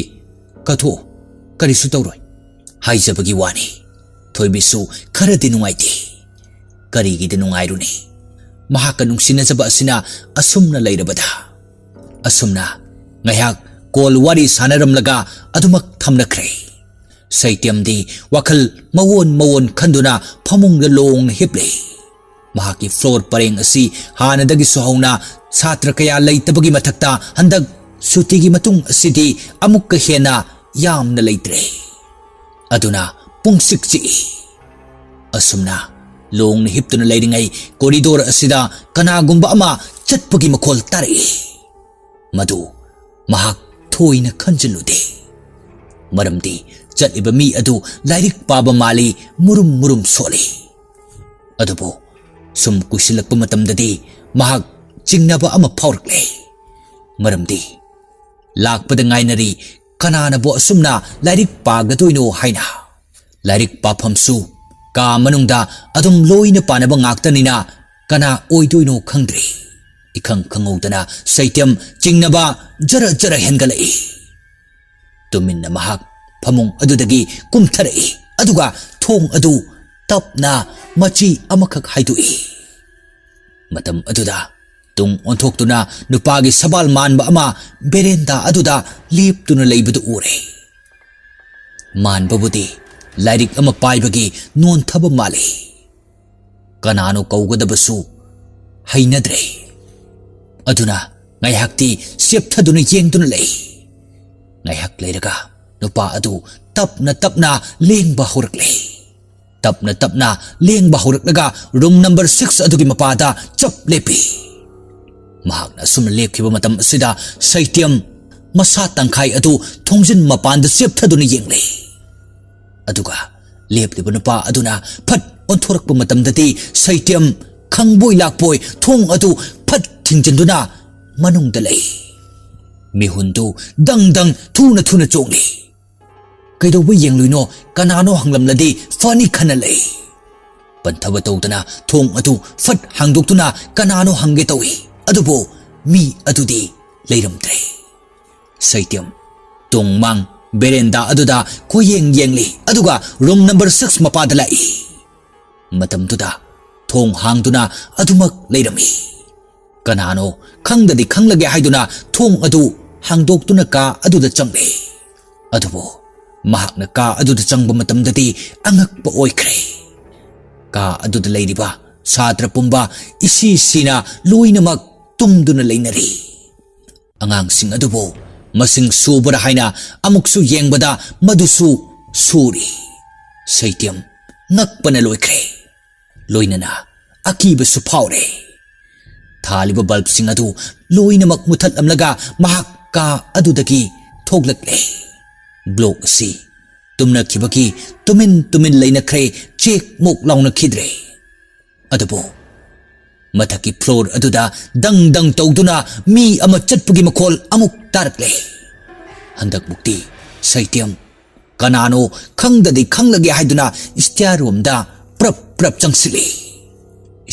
ꯀꯠꯊꯣꯛꯑꯣ, ꯀꯔꯤꯁꯨ ꯇꯧꯔꯣꯏ꯫" ꯍꯥꯏꯖꯕꯒꯤ ꯋꯥꯅꯤ꯫ ꯊꯣꯏꯕꯤꯁꯨ ꯈꯔꯗꯤ ꯅꯨꯡꯉꯥꯏꯇꯦ꯫ ꯀꯔꯤꯒꯤꯗ ꯅꯨꯡꯉꯥꯏꯔꯨꯅꯤ? ꯃꯍꯥꯛꯀ ꯅꯨꯡꯁꯤꯅꯖꯕ ꯑꯁꯤꯅ ꯑꯁꯨꯝꯅ ꯂꯩꯔꯕꯗ꯫ ꯑꯁꯨꯝꯅ ꯉꯥꯏꯍꯥꯛ ꯀꯣꯜ ꯋꯥꯔꯤ ꯁꯥꯟꯅꯔꯝꯂꯒ ꯑꯗꯨꯃꯛ ꯊꯝꯅꯈ꯭ꯔꯦ꯫ ꯁꯩꯇꯦꯝꯗꯤ ꯋꯥꯈꯜ ꯃꯑꯣꯟ ꯃꯑꯣꯟ ꯈꯟꯗꯨꯅ ꯐꯃꯨꯡꯗ ꯂꯣꯡꯅ ꯍꯤꯞꯂꯤ꯫ ꯃꯍꯥꯛꯀꯤ ꯐ꯭ꯂꯣꯔ ꯄꯔꯦꯡ ꯑꯁꯤ ꯍꯥꯟꯅꯗꯒꯤꯁꯨ ꯍꯧꯅ ꯁꯥꯇ꯭ꯔ ꯀꯌꯥ ꯂꯩꯇꯕꯒꯤ ꯃꯊꯛꯇ ꯍꯟꯗꯛ ꯁꯨꯇꯤꯒꯤ ꯃꯇꯨꯡ ꯑꯁꯤꯗꯤ ꯑꯃꯨꯛꯀ ꯍꯦꯟꯅ ꯌꯥꯝꯅ ꯂꯩꯇ꯭ꯔꯦ꯫ ꯑꯗꯨꯅ ꯄꯨꯡꯁꯤꯛ ꯆꯤꯛꯏ꯫ ꯑꯁꯨꯝꯅ ꯂꯣꯡꯅ ꯍꯤꯞꯇꯨꯅ ꯂꯩꯔꯤꯉꯩ ꯀꯣꯔꯤꯗꯣꯔ ꯑꯁꯤꯗ ꯀꯅꯥꯒꯨꯝꯕ ꯑꯃ ꯆꯠꯄꯒꯤ ꯃꯈꯣꯜ ꯇꯥꯔꯛꯏ꯫ ꯃꯗꯨ ꯃꯍꯥꯛ ꯊꯣꯏꯅ ꯈꯟꯖꯤꯜꯂꯨꯗꯦ꯫ ꯃꯔꯝꯗꯤ ꯆꯠꯂꯤꯕ ꯃꯤ ꯑꯗꯨ ꯂꯥꯏꯔꯤꯛ ꯄꯥꯕ ꯃꯥꯜꯂꯤ, ꯃꯨꯔꯨꯝ ꯃꯨꯔꯨꯝ ꯁꯣꯜꯂꯤ꯫ ꯑꯗꯨꯕꯨ ꯁꯨꯝ ꯀꯨꯏꯁꯤꯜꯂꯛꯄ ꯃꯇꯝꯗꯗꯤ ꯃꯍꯥꯛ ꯆꯤꯡꯅꯕ ꯑꯃ ꯐꯥꯎꯔꯛꯂꯦ꯫ ꯃꯔꯝꯗꯤ ꯂꯥꯛꯄꯗ ꯉꯥꯏꯅꯔꯤ, ꯀꯅꯥꯅꯕꯨ ꯑꯁꯨꯝꯅ ꯂꯥꯏꯔꯤꯛ ꯄꯥꯒꯗꯣꯏꯅꯣ ꯍꯥꯏꯅ꯫ ꯂꯥꯏꯔꯤꯛ ꯄꯥꯐꯝꯁꯨ ꯀꯥ ꯃꯅꯨꯡꯗ ꯑꯗꯨꯝ ꯂꯣꯏꯅ ꯄꯥꯅꯕ ꯉꯥꯛꯇꯅꯤꯅ ꯀꯅꯥ ꯑꯣꯏꯗꯣꯏꯅꯣ ꯈꯪꯗ꯭ꯔꯦ꯫ ꯏꯈꯪ ꯈꯪꯍꯧꯗꯅ ꯁꯩꯇꯦꯝ ꯆꯤꯡꯅꯕ ꯖꯔ ꯖꯔ ꯍꯦꯟꯒꯠꯂꯛꯏ꯫ ꯇꯨꯃꯤꯟꯅ ꯃꯍꯥꯛ ꯐꯃꯨꯡ ꯑꯗꯨꯗꯒꯤ ꯀꯨꯝꯊꯔꯛꯏ, ꯑꯗꯨꯒ ꯊꯣꯡ ꯑꯗꯨ ꯇꯞꯅ ꯃꯆꯤ ꯑꯃꯈꯛ ꯍꯥꯏꯗꯣꯛꯏ꯫ ꯃꯇꯝ ꯑꯗꯨꯗ ꯇꯨꯡ ꯑꯣꯟꯊꯣꯛꯇꯨꯅ ꯅꯨꯄꯥꯒꯤ ꯁꯕꯥꯜ ꯃꯥꯟꯕ ꯑꯃ ꯕꯦꯔꯦꯟꯗꯥ ꯑꯗꯨꯗ ꯂꯦꯞꯇꯨꯅ ꯂꯩꯕꯗꯨ ꯎꯔꯦ꯫ ꯃꯥꯟꯕꯕꯨꯗꯤ ꯂꯥꯏꯔꯤꯛ ꯑꯃ ꯄꯥꯏꯕꯒꯤ ꯅꯣꯟꯊꯕ ꯃꯥꯜꯂꯤ꯫ ꯀꯅꯥꯅꯣ ꯀꯧꯒꯗꯕꯁꯨ ꯍꯩꯅꯗ꯭ꯔꯦ꯫ ꯑꯗꯨꯅ ꯉꯥꯏꯍꯥꯛꯇꯤ ꯆꯦꯞꯊꯗꯨꯅ ꯌꯦꯡꯗꯨꯅ ꯂꯩ꯫ ꯉꯥꯏꯍꯥꯛ ꯂꯩꯔꯒ ꯅꯨꯄꯥ ꯑꯗꯨ ꯇꯞꯅ ꯇꯞꯅ ꯂꯦꯡꯕ ꯍꯧꯔꯛꯂꯦ꯫ ꯇꯞꯅ ꯇꯞꯅ ꯂꯦꯡꯕ ꯍꯧꯔꯛꯂꯒ ꯔꯨꯝ ꯅꯝꯕꯔ ꯁꯤꯛꯁ ꯑꯗꯨꯒꯤ ꯃꯄꯥꯗ ꯆꯞ ꯂꯦꯞꯄꯤ꯫ ꯃꯍꯥꯛꯅ ꯑꯁꯨꯝꯅ ꯂꯦꯞꯈꯤꯕ ꯃꯇꯝ ꯑꯁꯤꯗ ꯁꯩꯇꯦꯝ ꯃꯁꯥ ꯇꯪꯈꯥꯏ ꯑꯗꯨ ꯊꯣꯡꯖꯤꯟ ꯃꯄꯥꯟꯗ ꯆꯦꯞꯊꯗꯨꯅ ꯌꯦꯡꯂꯦ꯫ ꯑꯗꯨꯒ ꯂꯦꯞꯂꯤꯕ ꯅꯨꯄꯥ ꯑꯗꯨꯅ ꯐꯠ ꯑꯣꯟꯊꯣꯔꯛꯄ ꯃꯇꯝꯗꯗꯤ ꯁꯩꯇꯦꯝ ꯈꯪꯕꯣꯏ ꯂꯥꯛꯄꯣꯏ ꯊꯣꯡ ꯑꯗꯨ ꯐꯠ ꯊꯤꯡꯖꯤꯟꯗꯨꯅ ꯃꯅꯨꯡꯗ ꯂꯩ꯫ ꯃꯤꯍꯨꯟꯗꯨ ꯗꯪ ꯗꯪ ꯊꯨꯅ ꯊꯨꯅ ꯆꯣꯡꯂꯤ꯫ ꯀꯩꯗꯧꯕ ꯌꯦꯡꯂꯨꯏꯅꯣ, ꯀꯅꯥꯅꯣ ꯍꯪꯂꯝꯂꯗꯤ ꯐꯅꯤ ꯈꯟꯅ ꯂꯩ꯫ ꯄꯟꯊꯕ ꯇꯧꯗꯅ ꯊꯣꯡ ꯑꯗꯨ ꯐꯠ ꯍꯥꯡꯗꯣꯛꯇꯨꯅ ꯀꯅꯥꯅꯣ ꯍꯪꯒꯦ ꯇꯧꯏ, ꯑꯗꯨꯕꯨ ꯃꯤ ꯑꯗꯨꯗꯤ ꯂꯩꯔꯝꯗ꯭ꯔꯦ꯫ ꯁꯩꯇꯦꯝ ꯇꯣꯡ ꯃꯥꯡ ꯕꯦꯔꯦꯟꯗꯥ ꯑꯗꯨꯗ ꯀꯣꯏꯌꯦꯡ ꯌꯦꯡꯂꯤ, ꯑꯗꯨꯒ ꯔꯨꯝ ꯅꯝꯕꯔ ꯁꯤꯛꯁ ꯃꯄꯥꯗ ꯂꯥꯛꯏ꯫ ꯃꯇꯝꯗꯨꯗ ꯊꯣꯡ ꯍꯥꯡꯗꯨꯅ ꯑꯗꯨꯃꯛ ꯂꯩꯔꯝꯃꯤ꯫ ꯀꯅꯥꯅꯣ ꯈꯪꯗꯗꯤ ꯈꯪꯂꯒꯦ ꯍꯥꯏꯗꯨꯅ ꯊꯣꯡ ꯑꯗꯨ ꯍꯥꯡꯗꯣꯛꯇꯨꯅ ꯀꯥ ꯑꯗꯨꯗ ꯆꯪꯂꯦ꯫ ꯑꯗꯨꯕꯨ ꯃꯍꯥꯛꯅ ꯀꯥ ꯑꯗꯨꯗ ꯆꯪꯕ ꯃꯇꯝꯗꯗꯤ ꯑꯉꯛꯄ ꯑꯣꯏꯈ꯭ꯔꯦ꯫ ꯀꯥ ꯑꯗꯨꯗ ꯂꯩꯔꯤꯕ ꯁꯥꯇ꯭ꯔ ꯄꯨꯝꯕ ꯏꯁꯤ ꯁꯤꯅ ꯂꯣꯏꯅꯃꯛ ꯇꯨꯝꯗꯨꯅ ꯂꯩꯅꯔꯤ꯫ ꯑꯉꯥꯡꯁꯤꯡ ꯑꯗꯨꯕꯨ ꯃꯁꯤꯡ ꯁꯨꯕ꯭ꯔꯥ ꯍꯥꯏꯅ ꯑꯃꯨꯛꯁꯨ ꯌꯦꯡꯕꯗ ꯃꯗꯨꯁꯨ ꯁꯨꯔꯤ꯫ ꯁꯩꯇꯦꯝ ꯉꯛꯄꯅ ꯂꯣꯏꯈ꯭ꯔꯦ꯫ ꯂꯣꯏꯅꯅ ꯑꯀꯤꯕꯁꯨ ꯐꯥꯎꯔꯦ꯫ ꯊꯥꯜꯂꯤꯕ ꯕꯜꯕꯁꯤꯡ ꯑꯗꯨ ꯂꯣꯏꯅꯃꯛ ꯃꯨꯊꯠꯂꯝꯂꯒ ꯃꯍꯥꯛ ꯀꯥ ꯑꯗꯨꯗꯒꯤ ꯊꯣꯛꯂꯛꯂꯦ꯫ ꯕ꯭ꯂꯣꯛ ꯑꯁꯤ ꯇꯨꯝꯅꯈꯤꯕꯒꯤ ꯇꯨꯃꯤꯟ ꯇꯨꯃꯤꯟ ꯂꯩꯅꯈ꯭ꯔꯦ, ꯆꯦꯛ ꯃꯣꯛ ꯂꯥꯎꯅꯈꯤꯗ꯭ꯔꯦ꯫ ꯑꯗꯨꯕꯨ ꯃꯊꯛꯀꯤ ꯐ꯭ꯂꯣꯔ ꯑꯗꯨꯗ ꯗꯪ ꯗꯪ ꯇꯧꯗꯨꯅ ꯃꯤ ꯑꯃ ꯆꯠꯄꯒꯤ ꯃꯈꯣꯜ ꯑꯃꯨꯛ ꯇꯥꯔꯛꯂꯦ꯫ ꯍꯟꯗꯛꯃꯨꯛꯇꯤ ꯁꯩꯇꯦꯝ ꯀꯅꯥꯅꯣ ꯈꯪꯗꯗꯤ ꯈꯪꯂꯒꯦ ꯍꯥꯏꯗꯨꯅ ꯁ꯭ꯇꯦꯌꯔ ꯔꯣꯝꯗ ꯄ꯭ꯔꯞ ꯄ꯭ꯔꯞ ꯆꯪꯁꯤꯜꯂꯤ꯫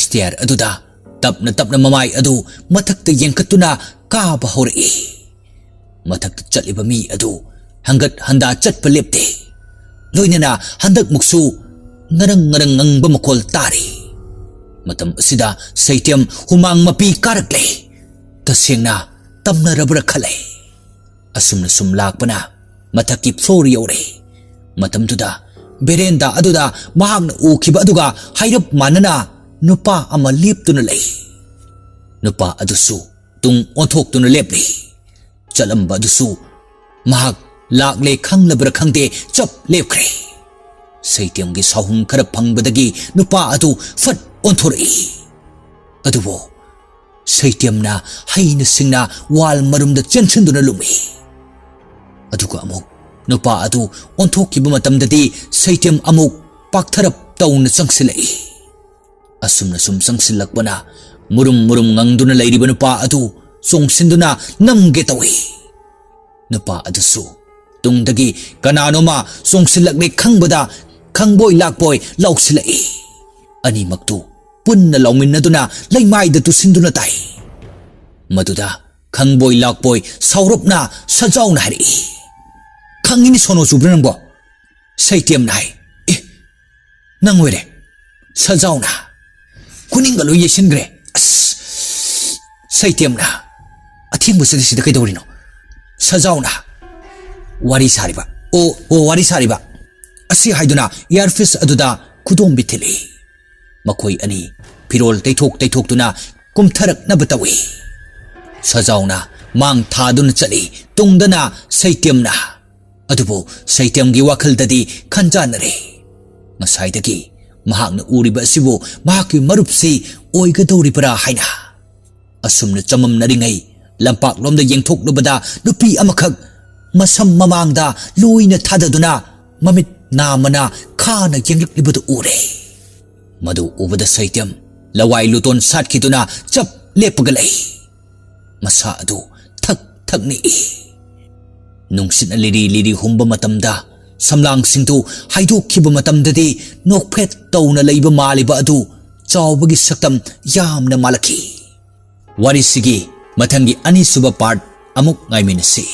ꯁ꯭ꯇꯦꯌꯔ ꯑꯗꯨꯗ ꯇꯞꯅ ꯇꯞꯅ ꯃꯃꯥꯏ ꯑꯗꯨ ꯃꯊꯛꯇ ꯌꯦꯡꯈꯠꯇꯨꯅ ꯀꯥꯕ ꯍꯧꯔꯛꯏ꯫ ꯃꯊꯛꯇ ꯆꯠꯂꯤꯕ ꯃꯤ ꯑꯗꯨ ꯍꯪꯒꯠ ꯍꯟꯗꯥ ꯆꯠꯄ ꯂꯦꯞꯇꯦ꯫ ꯂꯣꯏꯅꯅ ꯍꯟꯗꯛꯃꯨꯛꯁꯨ ꯉꯔꯪ ꯉꯔꯪ ꯉꯪꯕ ꯃꯈꯣꯜ ꯇꯥꯔꯤ꯫ ꯃꯇꯝ ꯑꯁꯤꯗ ꯁꯩꯇꯦꯝ ꯍꯨꯃꯥꯡ ꯃꯄꯤ ꯀꯥꯔꯛꯂꯦ꯫ ꯇꯁꯦꯡꯅ ꯇꯝꯅꯔꯕ꯭ꯔꯥ ꯈꯜꯂꯦ꯫ ꯑꯁꯨꯝꯅ ꯁꯨꯝ ꯂꯥꯛꯄꯅ ꯃꯊꯛꯀꯤ ꯐ꯭ꯂꯣꯔ ꯌꯧꯔꯦ꯫ ꯃꯇꯝꯗꯨꯗ ꯕꯦꯔꯦꯟꯗꯥ ꯑꯗꯨꯗ ꯃꯍꯥꯛꯅ ꯎꯈꯤꯕ ꯑꯗꯨꯒ ꯍꯥꯏꯔꯞ ꯃꯥꯟꯅꯅ ꯅꯨꯄꯥ ꯑꯃ ꯂꯦꯞꯇꯨꯅ ꯂꯩ꯫ ꯅꯨꯄꯥ ꯑꯗꯨꯁꯨ ꯇꯨꯡ ꯑꯣꯟꯊꯣꯛꯇꯨꯅ ꯂꯦꯞꯂꯤ꯫ ꯆꯠꯂꯝꯕ ꯑꯗꯨꯁꯨ ꯃꯍꯥꯛ ꯂꯥꯛꯂꯦ ꯈꯪꯂꯕ꯭ꯔꯥ ꯈꯪꯗꯦ, ꯆꯞ ꯂꯦꯞꯈ꯭ꯔꯦ꯫ ꯁꯩꯇꯦꯝꯒꯤ ꯁꯥꯍꯨꯝ ꯈꯔ ꯐꯪꯕꯗꯒꯤ ꯅꯨꯄꯥ ꯑꯗꯨ ꯐꯠ ꯑꯣꯟꯊꯣꯔꯛꯏ꯫ ꯑꯗꯨꯕꯨ ꯁꯩꯇꯦꯝꯅ ꯍꯩꯅ ꯁꯤꯡꯅ ꯋꯥꯜ ꯃꯔꯨꯝꯗ ꯆꯦꯟꯁꯤꯟꯗꯨꯅ ꯂꯨꯝꯃꯤ꯫ ꯑꯗꯨꯒ ꯑꯃꯨꯛ ꯅꯨꯄꯥ ꯑꯗꯨ ꯑꯣꯟꯊꯣꯛꯈꯤꯕ ꯃꯇꯝꯗꯗꯤ ꯁꯩꯇꯦꯝ ꯑꯃꯨꯛ ꯄꯥꯛꯊꯔꯞ ꯇꯧꯅ ꯆꯪꯁꯤꯜꯂꯛꯏ꯫ ꯑꯁꯨꯝꯅ ꯁꯨꯝ ꯆꯪꯁꯤꯜꯂꯛꯄꯅ ꯃꯨꯔꯨꯝ ꯃꯨꯔꯨꯝ ꯉꯪꯗꯨꯅ ꯂꯩꯔꯤꯕ ꯅꯨꯄꯥ ꯑꯗꯨ ꯆꯣꯡꯁꯤꯟꯗꯨꯅ ꯅꯝꯒꯦ ꯇꯧꯏ꯫ ꯅꯨꯄꯥ ꯑꯗꯨꯁꯨ ꯇꯨꯡꯗꯒꯤ ꯀꯅꯥꯅꯣꯃ ꯆꯣꯡꯁꯤꯜꯂꯛꯂꯦ ꯈꯪꯕꯗ ꯈꯪꯕꯣꯏ ꯂꯥꯛꯄꯣꯏ ꯂꯥꯎꯁꯤꯜꯂꯛꯏ꯫ ꯑꯅꯤꯃꯛꯇꯨ ꯄꯨꯟꯅ ꯂꯥꯎꯃꯤꯟꯅꯗꯨꯅ ꯂꯩꯃꯥꯏꯗ ꯇꯨꯁꯤꯟꯗꯨꯅ ꯇꯥꯏ꯫ ꯃꯗꯨꯗ ꯈꯪꯕꯣꯏ ꯂꯥꯛꯄꯣꯏ ꯁꯥꯎꯔꯞꯅ ꯁꯖꯥꯎꯅ ꯍꯥꯏꯔꯛꯏ, "ꯈꯪꯉꯤꯅꯤ ꯁꯣꯅꯣ ꯆꯨꯕ꯭ꯔꯥ ꯅꯪꯕꯣ?" ꯁꯩꯇꯦꯝꯅ ꯍꯥꯏ, "ꯑꯦ, ꯅꯪ ꯑꯣꯏꯔꯦ?" ꯁꯖꯥꯎꯅ, "ꯈꯨꯅꯤꯡꯒ ꯂꯣꯏ ꯌꯩꯁꯤꯟꯈ꯭ꯔꯦ꯫ ꯑꯁ!" ꯁꯩꯇꯦꯝꯅ, "ꯑꯊꯦꯡꯕꯁꯤꯗ ꯁꯤꯗ ꯀꯩꯗꯧꯔꯤꯅꯣ?" ꯁꯖꯥꯎꯅ, "ꯋꯥꯔꯤ ꯁꯥꯔꯤꯕ꯫ ꯑꯣ, ꯑꯣ, ꯋꯥꯔꯤ ꯁꯥꯔꯤꯕ," ꯑꯁꯤ ꯍꯥꯏꯗꯨꯅ ꯏꯌꯥꯔꯐꯤꯁ ꯑꯗꯨꯗ ꯈꯨꯗꯣꯝꯕꯤ ꯊꯤꯜꯂꯤ꯫ ꯃꯈꯣꯏ ꯑꯅꯤ ꯐꯤꯔꯣꯜ ꯇꯩꯊꯣꯛ ꯇꯩꯊꯣꯛꯇꯨꯅ ꯀꯨꯝꯊꯔꯛꯅꯕ ꯇꯧꯏ꯫ ꯁꯖꯥꯎꯅ ꯃꯥꯡ ꯊꯥꯗꯨꯅ ꯆꯠꯂꯤ, ꯇꯨꯡꯗꯅ ꯁꯩꯇꯦꯝꯅ꯫ ꯑꯗꯨꯕꯨ ꯁꯩꯇꯦꯝꯒꯤ ꯋꯥꯈꯜꯗꯗꯤ ꯈꯟꯖꯥꯟꯅꯔꯦ꯫ ꯉꯁꯥꯏꯗꯒꯤ ꯃꯍꯥꯛꯅ ꯎꯔꯤꯕ ꯑꯁꯤꯕꯨ ꯃꯍꯥꯛꯀꯤ ꯃꯔꯨꯞꯁꯤ ꯑꯣꯏꯒꯗꯧꯔꯤꯕ꯭ꯔꯥ ꯍꯥꯏꯅ꯫ ꯑꯁꯨꯝꯅ ꯆꯃꯝꯅꯔꯤꯉꯩ ꯂꯝꯄꯥꯛꯂꯣꯝꯗ ꯌꯦꯡꯊꯣꯛꯂꯨꯕꯗ ꯅꯨꯄꯤ ꯑꯃꯈꯛ ꯃꯁꯝ ꯃꯃꯥꯡꯗ ꯂꯣꯏꯅ ꯊꯥꯗꯗꯨꯅ ꯃꯃꯤꯠ ꯅꯥꯝꯃꯅ ꯈꯥꯅ ꯌꯦꯡꯂꯛꯂꯤꯕꯗꯨ ꯎꯔꯦ꯫ ꯃꯗꯨ ꯎꯕꯗ ꯁꯩꯇꯦꯝ ꯂꯋꯥꯏ ꯂꯨꯇꯣꯟ ꯁꯥꯠꯈꯤꯗꯨꯅ ꯆꯞ ꯂꯦꯞꯄꯒ ꯂꯩ꯫ ꯃꯁꯥ ꯑꯗꯨ ꯊꯛ ꯊꯛ ꯅꯤꯛꯏ꯫ ꯅꯨꯡꯁꯤꯠꯅ ꯂꯤꯔꯤ ꯂꯤꯔꯤ ꯍꯨꯝꯕ ꯃꯇꯝꯗ, ꯁꯝꯂꯥꯡꯁꯤꯡꯗꯨ ꯍꯥꯏꯗꯣꯛꯈꯤꯕ ꯃꯇꯝꯗꯗꯤ ꯅꯣꯛꯐꯦꯠ ꯇꯧꯅ ꯂꯩꯕ ꯃꯥꯜꯂꯤꯕ ꯑꯗꯨ ꯆꯥꯎꯕꯒꯤ ꯁꯛꯇꯝ ꯌꯥꯝꯅ ꯃꯥꯜꯂꯛꯈꯤ꯫ ꯋꯥꯔꯤꯁꯤꯒꯤ ꯃꯊꯪꯒꯤ ꯑꯅꯤꯁꯨꯕ ꯄꯥꯔꯠ ꯑꯃꯨꯛ ꯉꯥꯏꯃꯤꯟꯅꯁꯤ꯫